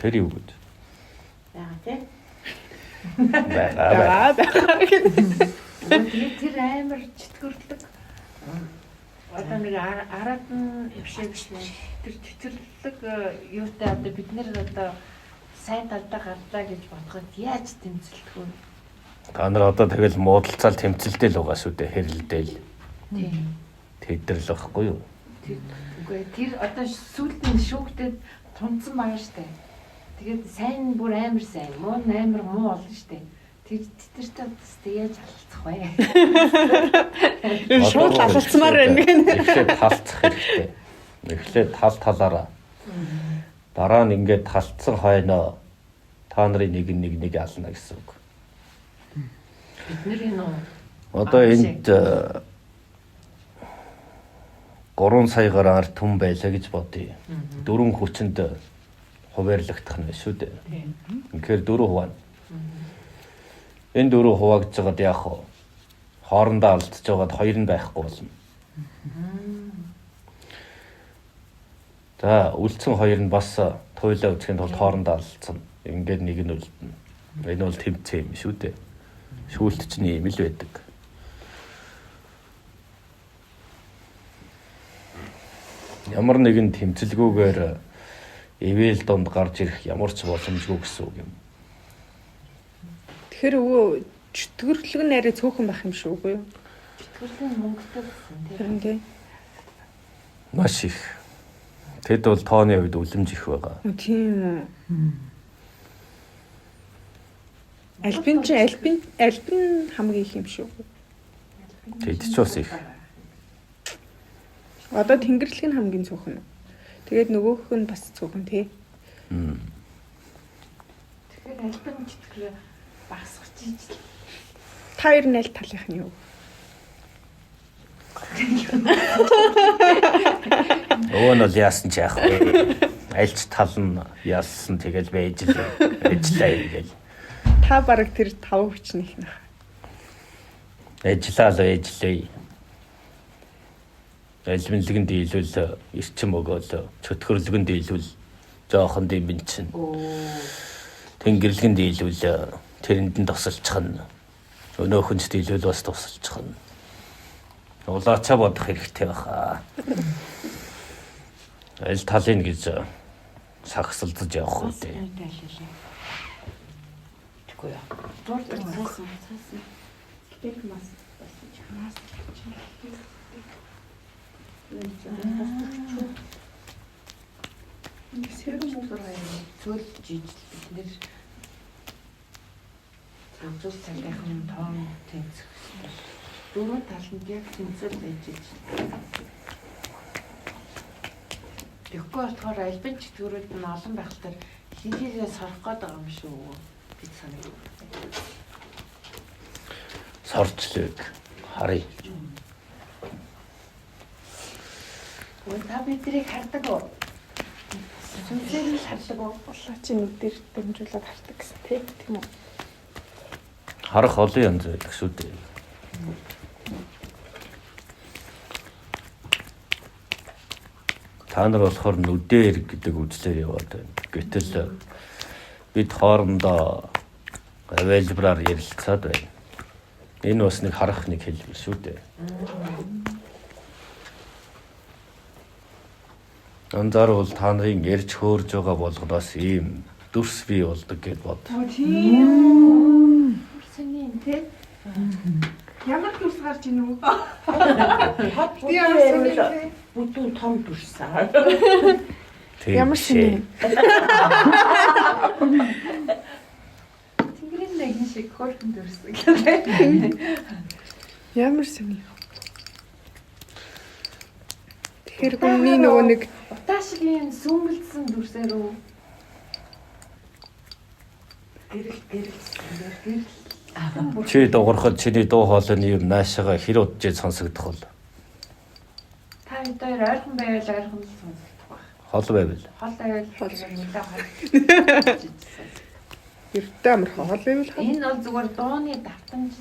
Тэр юу гэж? Яа тий? Байгаа. Тэгээд тэр амар чөтгөрлөг. Одоо нэг араад нь явшаа биш нэ. Тэр чөтгөрлөг юутай одоо бид нэр одоо сайн талдаа гарлаа гэж бодоход яаж тэмцэлдэх вэ? Та нар одоо тэгэл муудалцаал тэмцэлдэл байгаа шүү дээ, хэрэлдээл. Тийм. Тэдрэл байхгүй юу? Тэр үгүй тэр одоо сүүлд нь шүүгдээд тунцсан байгаа штэ. Тэгээд сайн бүр амар сайн, муу нь амар муу болно штэ. Тэр тэтэртэй бас яаж алалцах вэ? Шууд алалцмаар байна гэнэ. Эхлээд талцах хэрэгтэй. Эхлээд тал талаараа. Дараа нь ингээд талцсан хойноо та нарын нэг нэг нэг ална гэсэн үг. Бид нарын үү? Одоо энд 3 сая гаруй ард түмэн байлаа гэж бодъё. Дөрвөн хүчинд хуваарлагдах нь шүү дээ. Тэгэхээр дөрөв хуваана. Энэ дөрөв хуваагдж байгаад яах вэ? Хоорондоо алдчихж байгаад хоёр нь байхгүй болно. За үлдсэн хоёр нь бас туйлаа үзэхийн тулд хоорондоо алдсан. Ингээд нэг нь үлдэнэ. Энэ бол тэмцээн юм шүү дээ. Шүүлт чинь ийм л байдаг. Ямар нэгэн тэмцэлгүйгээр ивэл дунд гарч ирэх ямар ч боломжгүй гэсэн үг юм. Тэгэхээр өвөө чөтгөрлөг нь арай цөөхөн байх юм шүү үгүй юу? Чөтгөрлөг нь мөнгөтэй гэсэн тийм. Харин тий. Маш их. Тэд бол тооны хувьд үлэмж их байгаа. Тийм үү. Альбин чи альбин хамгийн их юм шүү. Тэд ч бас их. Одоо тэнгэрлэг нь хамгийн цөөхөн. Тэгээд нөгөөх нь бас цөөхөн тий. Тэгэхээр альбан чөтгөр багасгах чиж. Та хоёр нь аль талынх нь юу? Өвөө нь бол яасан ч яах вэ? Альч тал нь яасан тэгэл байж л ажиллаа ингээл. Та бараг тэр 5 хүчнийх нөх. Ажиллаа л ажиллая. Альбинлэгэнд дийлвэл эрчим өгөөл, чөтгөрлөгөнд дийлвэл жоохон димэн чинь. Тэнгэрлэгэн дийлвэл тэрэнд нь тусалчихна. Өнөөхөнч дийлвэл бас тусалчихна. Улаачаа бодох хэрэгтэй байхаа. Аль талын гэж сагсалдаж явах үү дээ. Тэггүй яа. Цөөл жижиг бид нэр зузул цалийнхан тоон тэнцэх. Дөрөв таланд яг тэнцэл байж иж. Тэгэхгүй болохоор альбин чөтгөрүүд нь олон байхлаар хинхийгээ сорох гээд байгаа юм шүү гэж санагдав. Сорчлыг харъя. Өө та биднийг хардаг уу? Сүнсээр нь хардаг уу? Улаа чи нүдээр дамжуулаад хардаг гэсэн тий, тийм үү? Харах олон янз байдаг шүү дээ. Та нар болохоор нүдээр гэдэг үзлээр яваад байна. Гэтэл бид хоорондоо авайлбараар ярилцаад байна. Энэ бас нэг харах нэг хэлбэр шүү дээ. Анзаарвал та нарын ярьж хөөрж байгаа болгоноос ийм дүрс бий болдог гэд бод. Тийм. Сүний тий. Ямар дүрс гарч ийн үү? Хот Ямар сүний тий. бүдүүн том дүрс. Тийм Ямар шээ. сүний? Тэнгэрийн нэгэн шиг хөөрхөн дүрс гэх. Ямар сүний? Тэгэхээр хүний нөгөө нэг Утаа шиг ийм сүмэлдсэн дүрсээр үү? Гэрэл гэрэл гэрэл. Чи дуурахад чиний дуу хоолойны юм наашаага хэр удаж сонсогдох вэ? Та хэд хоёр ойрхон байвал ойрхон л сонсогдох байх. Хол байвал. Хол байвал нэлээ хол. ердөө амар хоол байвал хол. Энэ бол зүгээр дууны давтамж.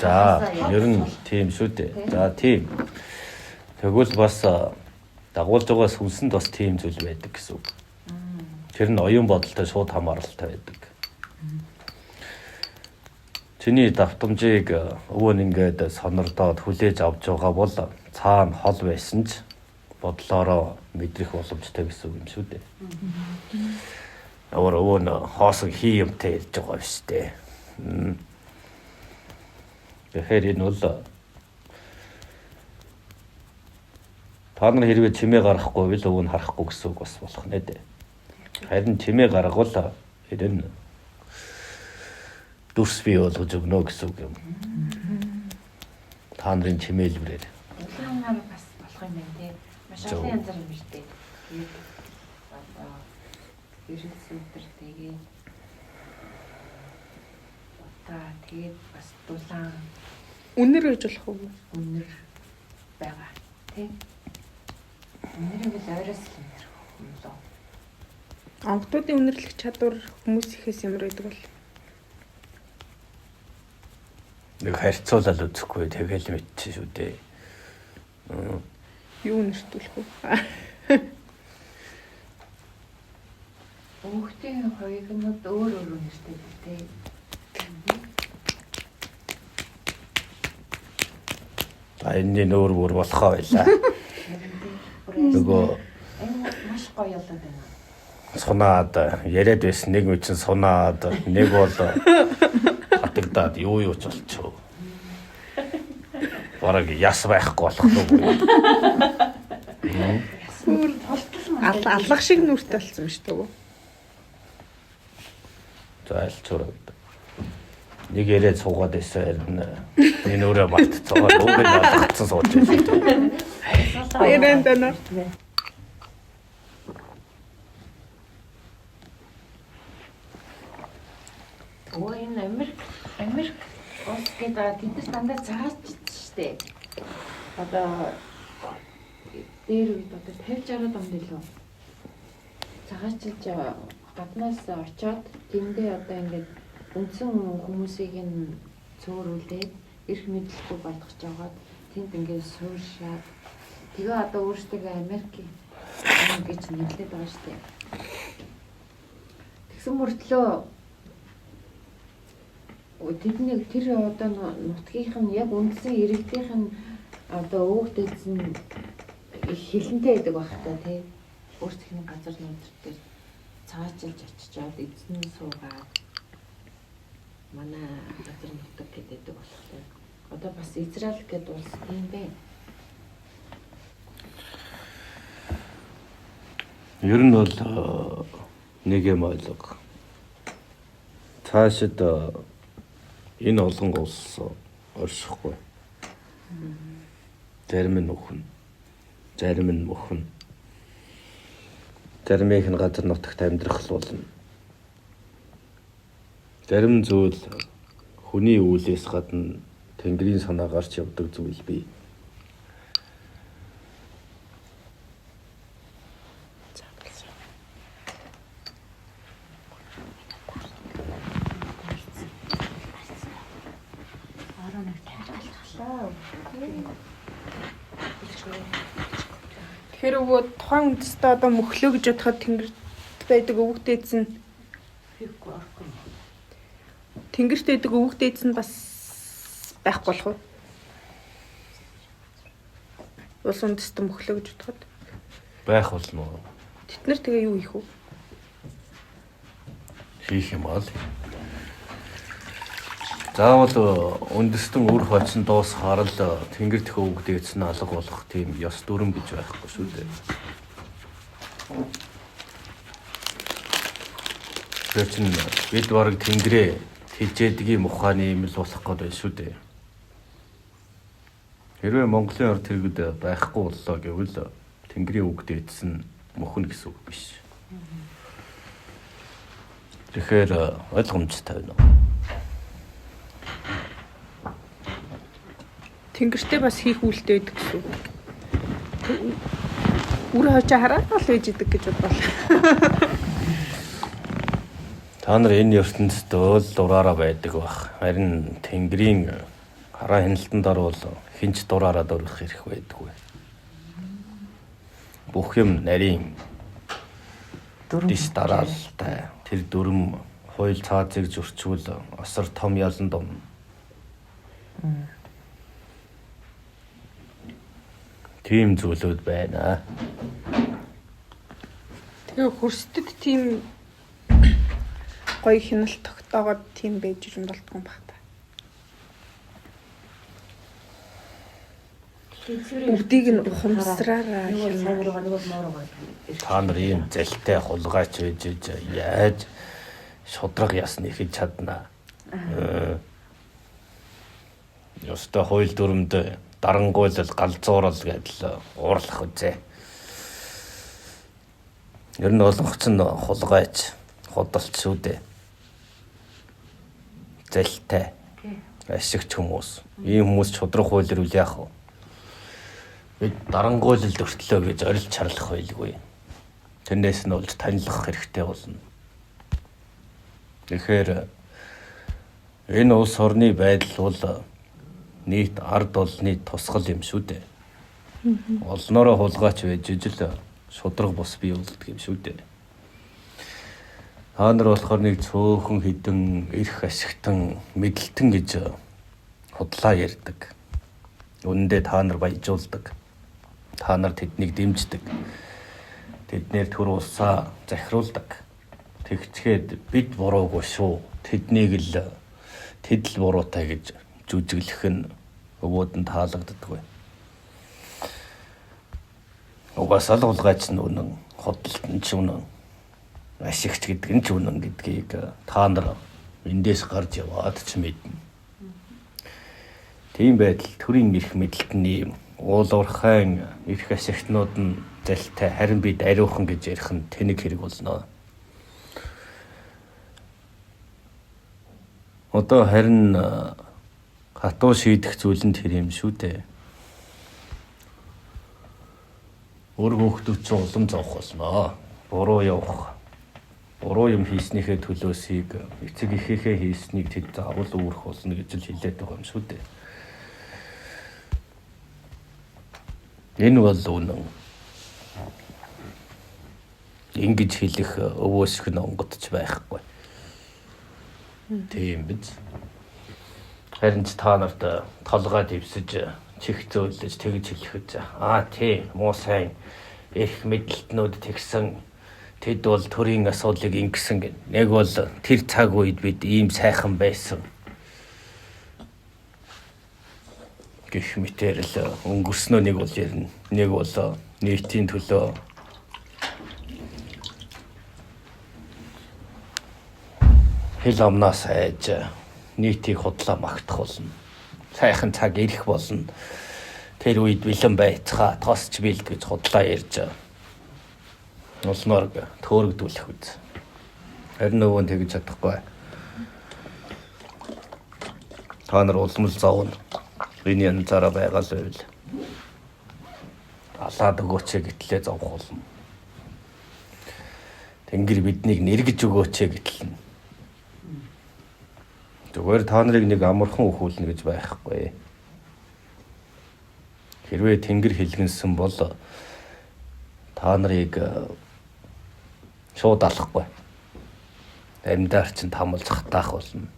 За, ер нь тийм шүү дээ. За, тийм. Тэгвэл бас дагуулж байгаа сүнсэнд бас тийм зүйл байдаг гэсэн үг. Тэр нь оюун бодолтой шууд хамааралтай байдаг. Чиний давтамжийг өвөө нь ингээд сонордоод хүлээж авч байгаа бол цаана хол байсан ч бодлоороо мэдрэх боломжтой гэсэн үг юм шүү дээ. Өөр өвөө нь хоосон хий юмтай ярьж байгаа биш дээ. Тэгэхээр энэ бол та нар хэрвээ чимээ гаргахгүй бол өвөө нь харахгүй гэсэн үг бас болох нэ дээ. Харин чимээ гаргавал энэ нь дүрс бий болгож өгнө гэсэн үг юм. Та нарын чимээлбэрээр. Улаанаар бас болох юм байна те. Маш олон янзаар юм биш үү? Тэгээд одоо эрэл сүдэр тэгээд утаа тэгээд бас дулаан Үнэр гэж болох уу? үнэр байгаа тий. Үнэрийг л ойроос л мэдэрх юм лөө. Онготуудын үнэрлэх чадвар хүмүүс ихээс ямар байдаг бол? Нэг харьцуулаад үзэхгүй тэгэл мэдчих шүү дээ. Юу үнэртүүлэх вэ? Хүүхдийн хоёрнууд өөр өөр үнэртэй тий. За энэний нөөр бүр болохоо байлаа. Нөгөө маш гоё болоод байна. Сунаад яриад байсан нэг үчин сунаад нэг бол хатагдаад юу юу ч болчихов. Бараг яс байхгүй болох уу. Аллах шиг нүртэй болсон юм шүү дээ. За альцуураад. Нэг яриад суугаад байсан харин энэ өөрөө мартцгаа нөгөө нь алгацсан сууж байсан. Баярлалаа. Ярианд байна. Өө энэ Америк улс гэдэг тэндээс дандаа цагаачд штэ. Одоо дээр үед одоо 50 60 онд илүү цагаачилж гаднаас очоод тэндээ одоо ингээд үндсэн хүмүүсийг нь цөөрүүлээд эрх мэдэлгүй болгож жагаад тэнд ингээд сууршаад тэгээ одоо өөрсдөө Америкийн гэж нэрлэдэг байгаа штэ. Тэгсэн мөртлөө тэдний тэр одоо нутгийнх нь яг үндсэн иргэдийнх нь одоо өвөг дээдс нь хилэнтэй байдаг байх та тий. Өөрсдийнх нь газар нутаг дээр цаашилж очичоод эзэн суугаад манай газар нутаг гэдэг болохоор одоо бас Израиль гэдэг улс тийм бэ. Ер нь бол нэг юм ойлго. Цаашид энэ олон улс оршихгүй. Зарим нь үхэн, зарим нь мөхөн. Заримыг нь газар нутагт амьдрах л болно. Зарим зүйл хүний үйлээс гадна Тэнгэрийн санаа гарч явдаг зүйл бий. Тэгэхээр өвөө тухайн үндэстэн одоо мөхлөө гэж бодоход тэнгэрт байдаг өвөг дээдс нь хийхгүй орохгүй. Тэнгэрт байдаг өвөг дээдс нь бас байхгүй болох уу? Улс үндэстэн мөхлөө гэж бодоход байх болно уу? Тэд нар тэгээ юу хийх вэ? Хийх юм бол заавал үндэстэн үр хоцсон дуусахаар л тэнгэр дэх өвөг дээдс нь алга болох тийм ёс дүрэм гэж байхгүй шүү дээ. Тэр чинь бид бараг тэнгэрээ хилжээдгийн ухааны юм л болох гээд байна шүү дээ. Хэрвээ Монголын ард иргэд байхгүй боллоо гэвэл тэнгэрийн өвөг дээдс нь мөхнө гэсэн үг биш. Тэгэхээр ойлгомжтой байна уу? Тэнгэртээ бас хийх үйлтэй байдаг гэсэн үг. Үр хожоо хараад л байж идэг гэж бодлоо. Та нар энэ ертөнцид л дураараа байдаг бах. Харин Тэнгэрийн хараа хяналтанд орвол хэн ч дураараа дурлах эрх байдаггүй. Бүх юм нарийн дис дараалалтай. Тэр дүрэм хууль цаазыг зөрчвөл асар том ялан дум. Тийм зүйлүүд байна. Тэгээ хөрсдөд тийм гоё хяналт тогтоогоод тийм байж юм болдгоо юм баг та. Бүгдийг нь ухамсараараа та нар ийм залтай хулгайч байж яаж шудраг ясны хийж чадна. Ёстой хууль дүрмд дарангуйлал галзуурал гэдэл уурлах үзээ. Ер нь олонхц нь хулгайч, худалч шүү дээ. Залтай ашигч хүмүүс. Ийм хүмүүс шудраг хууль ирвэл яах вэ? Бид дарангуйлалд өртлөө гэж орилж чарлах байлгүй. Тэрнээс нь олж танилцах хэрэгтэй болно. Тэгэхээр энэ улс орны байдал бол нийт ард олны тусгал юм шүү дээ. Олноороо хулгайч байж ижил шудраг бус бий болдог юм шүү дээ. Та нар болохоор нэг цөөхөн хідэн эрх ашигтан мэдлтэн гэж худлаа ярьдаг. Үнэндээ та нар баяжуулдаг. Та нар тэднийг дэмждэг. Тэднэр төр улсаа захируулдаг. Тэгчгээд бид буруугүй шүү. Тэднийг л тэд л буруутай гэж жүжиглэх нь өвөөд нь таалагддаггүй. Угаасаа л хулгайч нь үнэн, худалд нь ч үнэн, ашигч гэдэг нь ч үнэн гэдгийг та нар эндээс гарч яваад ч мэднэ. Тийм байдал төрийн эрх мэдэлт нь ийм Уул уурхайн эрх ашигтнууд нь залтай харин бид ариухан гэж ярих нь тэнэг хэрэг болно. Одоо харин хатуу шийдэх зүйл нь тэр юм шүү дээ. Өөр хүүхдүүд чинь улам зовх болно. Буруу явах. Буруу юм хийснийхээ төлөөсийг эцэг эхийнхээ хийснийг тэд заавал үүрэх болно гэж л хэлээд байгаа юм шүү дээ. Энэ бол үнэн. Ингэж хэлэх өвөөсөх нь онгодч байхгүй. Тийм биз. Харин ч та нарт толгой дэвсэж чих зөөлөж тэгж хэлэхэд аа тий муу сайн эрх мэдэлтнүүд тэгсэн тэд бол төрийн асуудлыг ингэсэн гэн. Нэг бол тэр цаг үед бид ийм сайхан байсан гэх мэтэр л өнгөрснөө нэг бол ярина. Нэг бол нийтийн төлөө хэл амнаас айж нийтийг худлаа магтах болно. Сайхан цаг ирэх болно. Тэр үед бэлэн байцгаа тосч бэлд гэж худлаа ярьж улмаар төөрөгдүүлэх үз. Харин нөгөө нь тэгж чадахгүй. Та нар улмал зовно. Энэ янзаараа байгаа л байвал алаад өгөөч гэтлээ зовх болно. Тэнгэр биднийг нэргэж өгөөч гэтэл. Зүгээр та нарыг нэг амархан өхүүлнэ гэж байхгүй. Хэрвээ тэнгэр хэлгэнсэн бол та нарыг шууд алахгүй. Амьдаар чинь тамалж хатаах болно.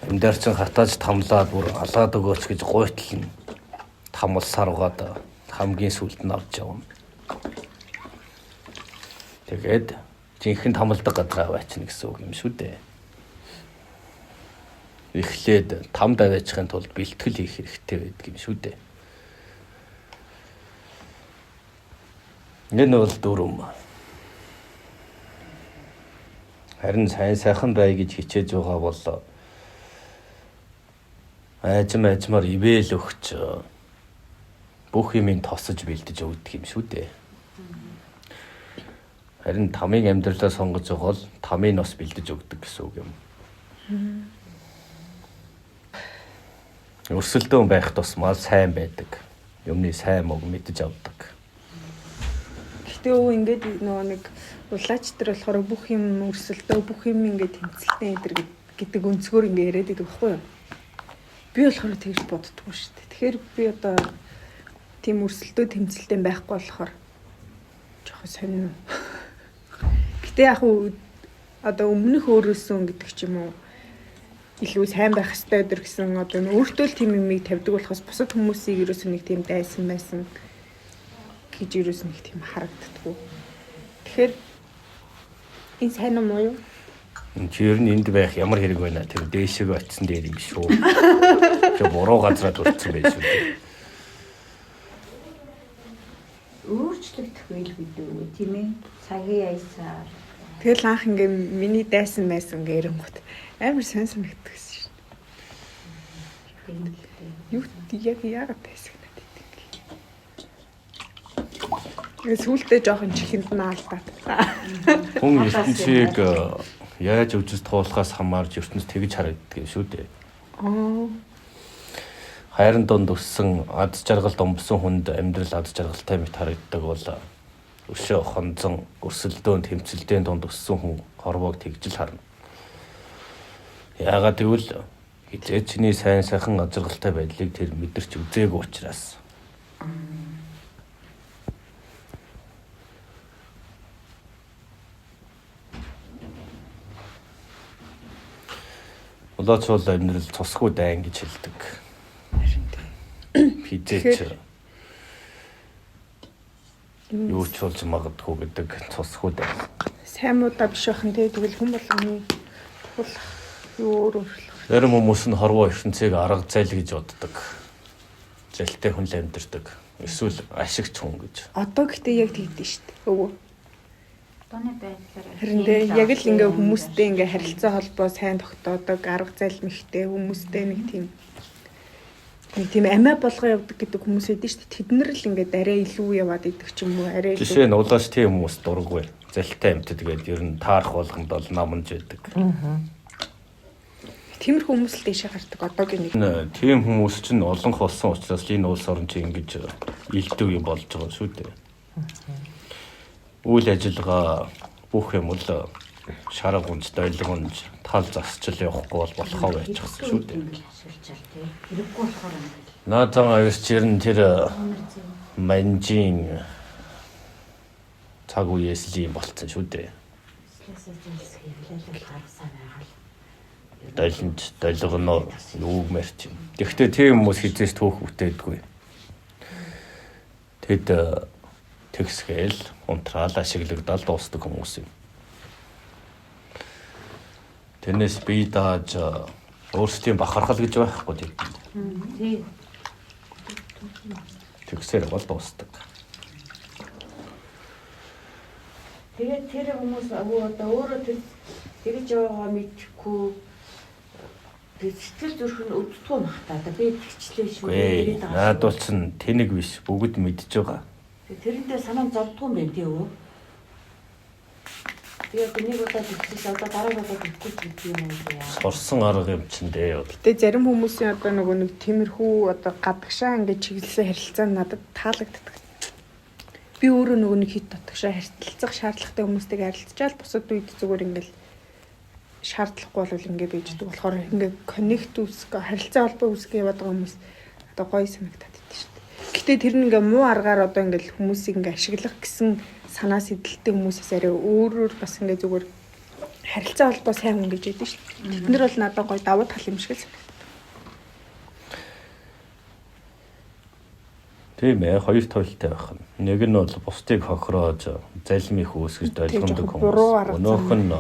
Амьдаар чинь хатааж тамлаад бүр алаад өгөөч гэж гуйтлана. Тамалсаар угаад хамгийн сүүлд нь авч явна. Тэгээд жинхэнэ тамалдаг газар аваачна гэсэн үг юм шүү дээ. Эхлээд тамд аваачихын тулд бэлтгэл хийх хэрэгтэй байдаг юм шүү дээ. Энэ бол дүрм. Харин сайн сайхан бай гэж хичээж байгаа бол айжм айжмаар ивэл өгч бүх юмыг тосож бэлдэж өгдөг юм шүү дээ. Харин тамийн амьдралаа сонгож байгаа бол тамийг бас бэлдэж өгдөг гэсэн үг юм. Өрсөлдөөн байх тусмаа сайн байдаг. Юмны сайн мөг мэдэж авдаг. Гэтэ өө ингээд нөгөө нэг улаач төр болохоор бүх юм өрсөлдөө, бүх юм ингээд тэмцэлтэй эдэр гэдэг өнцгөр ингээд яриад байдаг байхгүй юу? Би болохоор тэгж боддгоо шүү дээ. Тэгэхээр би одоо тийм өрсөлдөө тэмцэлтэй байхгүй болохоор жоохон сонин. Гэтэ яг уу одоо өмнөх өөрөөсөө гэдэг ч юм уу илүү сайн байх ёстой өдр гэсэн одоо өөртөө л тийм юмыг тавьдаг болохоос бусад хүмүүсийг ерөөсөө нэг тийм дайсан байсан гэж ерөөс нэг тийм харагддаггүй. Тэгэхээр энэ сайн юм уу юу? Чи ер нь энд байх ямар хэрэг байна? Тэр дээшээ очисон дээр юм шүү. Чи буруу газараа дурдсан байж шүү дээ. Өөрчлөгдөх байлгүй дээ тийм ээ. Цагийн аясаар. Тэгэл анх ингээ миний дайсан байсан гэрэнгүүт амар сайн санагддаг гэсэн шүү дээ. Юу яг яагаад дайсан надад гэдэг. Тэгээ сүултээ жоохон чихэнд нь алдаад. Хүн ертөнцийг яаж өвжиж туулахаас хамаарч ертөнц тэгж харагддаг юм шүү дээ. Аа. Хайран дунд өссөн ад жаргал домбсон хүнд амьдрал ад жаргалтай мэт харагддаг бол өшөө хонзон өрсөлдөөн тэмцэлдэн дунд өссөн хүн хорвоог тэгж л харна. Яагаад гэвэл хизээ чиний сайн сайхан ад жаргалтай байдлыг тэр мэдэрч үзээгүй учраас. Улаач бол амьдрал цусгүй дайн гэж хэлдэг. Харин тийм. Хизээч юу ч болж магадгүй гэдэг цусгүй дайн. Сайн муудаа биш байх нь тий тэгвэл хүн болгоны тулах юу өөр өөрлөх. Зарим хүмүүс нь хорвоо ертөнцийг арга зайл гэж боддог. Залтай хүн л амьдардаг. Эсвэл ашигч хүн гэж. Одоо гэхдээ яг тэгдэж шүү дээ. Өвөө. Одооны байдлаар Харин тий яг л ингээ хүмүүстэй ингээ харилцаа холбоо сайн тогтоодог, арга зайл мэхтэй хүмүүстэй нэг тийм Нэг тийм амиа болгоо явдаг гэдэг хүмүүс байдаг шүү дээ. Тэд нар л ингээд арай илүү яваад идэх ч юм уу, арай илүү. Жишээ нь улааш тийм хүмүүс дурггүй. Залтай амьтад гээд ер нь таарах болгонд бол наманж байдаг. Тиймэрхүү хүмүүс л дэшээ гардаг одоогийн нэг. Тийм хүмүүс чинь олонх болсон учраас энэ улс орн чинь ингэж илдэв юм болж байгаа шүү дээ. Үйл ажиллагаа бүх юм л шарга гунж, долгонж, тал засчил явахгүй бол болохоо байчихсан шүү дээ. Хэрэггүй болохоор ингээл. Наадам авирч ер нь тэр манжийн цаг үеэс л юм болцсон шүү дээ. Долинж, долгоноор юугмэр чинь. Тэгэхдээ тийм хүмүүс хизээс түүх бүтээдгүй. Тэд тэгсгээл унтраал ашиглагдал дуустдаг хүмүүс юм. Тэрнээс бие дааж өөрсдийн бахархал гэж байхгүй тэдэнд. Тийм. Тэгсээр бол дуустдаг. Тэгээд тэр хүмүүс одоо өөрөө тэр тэгж яваагаа мэдхгүй тэр сэтгэл зүрх нь өвддгүү мах та. Би тэгчлээ шүү. Үгүй наадвал чинь тэнэг биш бүгд мэдж байгаа. Тэрнтэй санаа зовдгоо юм байна тий өө. Тэгээд нэг удаа тэгчихсэн одоо дараагийн удаа тэггүй ч гэдэг юм уу яа. Сурсан арга юм чинь дээ. Гэтэ зарим хүмүүсийн одоо нөгөө нэг тиймэрхүү одоо гадагшаа ингээд чиглэсэн харилцаа надад таалагддаг. Би өөрөө нөгөө нэг хит дотгошоо харилцах шаардлагатай хүмүүстэйг харилцчаал бусад үед зүгээр ингээд шаардлагагүй бол ингээд байждаг болохоор ингээд коннект үүсгэх харилцаа холбоо үүсгэх яваад байгаа хүмүүс одоо гоё санагдаад идэв шүү дээ. Гэтэ тэр нь ингээд муу аргаар одоо ингээд хүмүүсийг ингээд ашиглах гэсэн санаа сэдэлтэй хүмүүсээс арай өөрөөр бас ингээд зүгээр харилцаа холбоо сайн хүн гэж ядсан шүү дээ. Тэд нар бол надад гоё давуу тал юм шиг л санагдав. Тийм ээ, хоёр туйлтай байх нь. Нэг нь бол бусдыг хохироож залим их үүсгэж долгондог хүмүүс. Өнөөх нь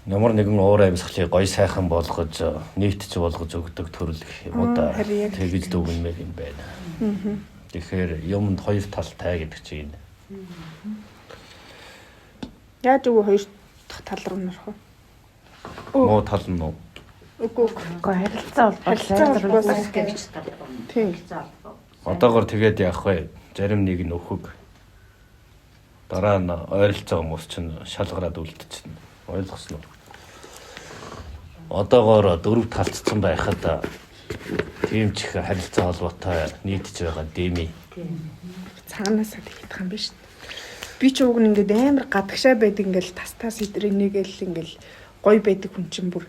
ямар нэгэн уур амьсгалыг гоё сайхан болгож, нийтч болгож өгдөг төрөл гэх юм уу да. Тэгж дүгнмээр юм байна. Тэгэхээр юмд хоёр талтай гэдэг чинь энэ. Яаж үгүй хоёр дахь тал руу нөрөх вэ? Муу тал нь уу? Үгүй. Үгүй харилцаа холбоо. Тийм. Одоогор тэгээд яах вэ? Зарим нэг нь өхөг. Дараа нь ойролцоо хүмүүс чинь шалгараад үлдчихнэ. Ойлгосон уу? Одоогоор дөрөв талцсан байхад тийм ч их харилцаа холбоотой нийтж байгаа дими. Цаанаасаа тэгэх юм биш. Би ч уг нь ингээд амар гадагшаа байдаг ингээл тас тас идрэнийгээл ингээл гоё байдаг хүн чинь бүр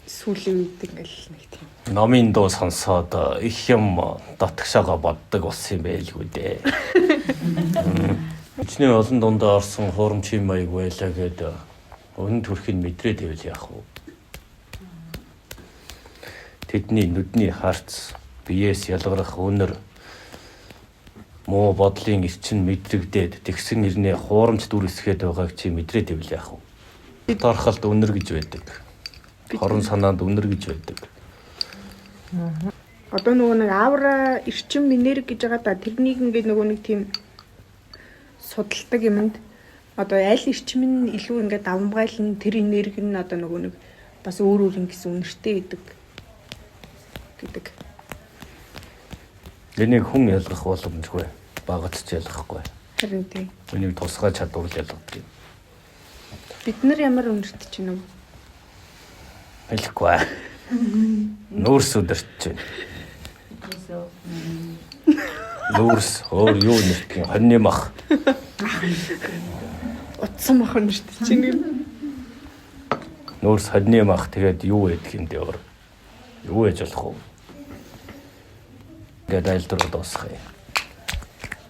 сүүлийн үед ингээл нэг тийм. Номын дуу сонсоод их юм дотгошоогоо боддог болсон юм байлгүй дээ. Эцний олон дундаа орсон хуурамч юм маяг байлаа гээд үнэн төрхийг мэдрээд байвал яах вэ? Тэдний нүдний харц биеэс ялгарах үнэр муу бодлын эрчин мэдрэгдээд тэгсэн нэрнээ хуурамч дүр эсгээд байгааг чи мэдрээд байвал яах вэ? Торхолд үнэр гэж байдаг. Хорон санаанд үнэр гэж байдаг. Одоо нөгөө нэг аура эрчим энерги гэж байгаа да тэрнийг ингээд нөгөө нэг тийм судалдаг юмд одоо аль эрчим нь илүү ингээд давамгайлна тэр энерги нь одоо нөгөө нэг бас өөр өөр ингэсэн үнэртэй гэдэг гэдэг. Энийг хүн ялгах боломжгүй. Багц ч ялгахгүй. Харин тийм. Энийг тусгай чадвар л ялгадаг юм. Бид нар ямар үнэрт чинь үү? Хэлэхгүй. Нүүрс өдөрт чинь. Нүүрс өөр юу нэртг юм? Хоньны мах. Утсан мах үнэрт чинь. Нүүрс хоньны мах тэгээд юу байдаг юм дээ өөр. Юу яаж болох вэ? Ингээд айлдвар дуусгая.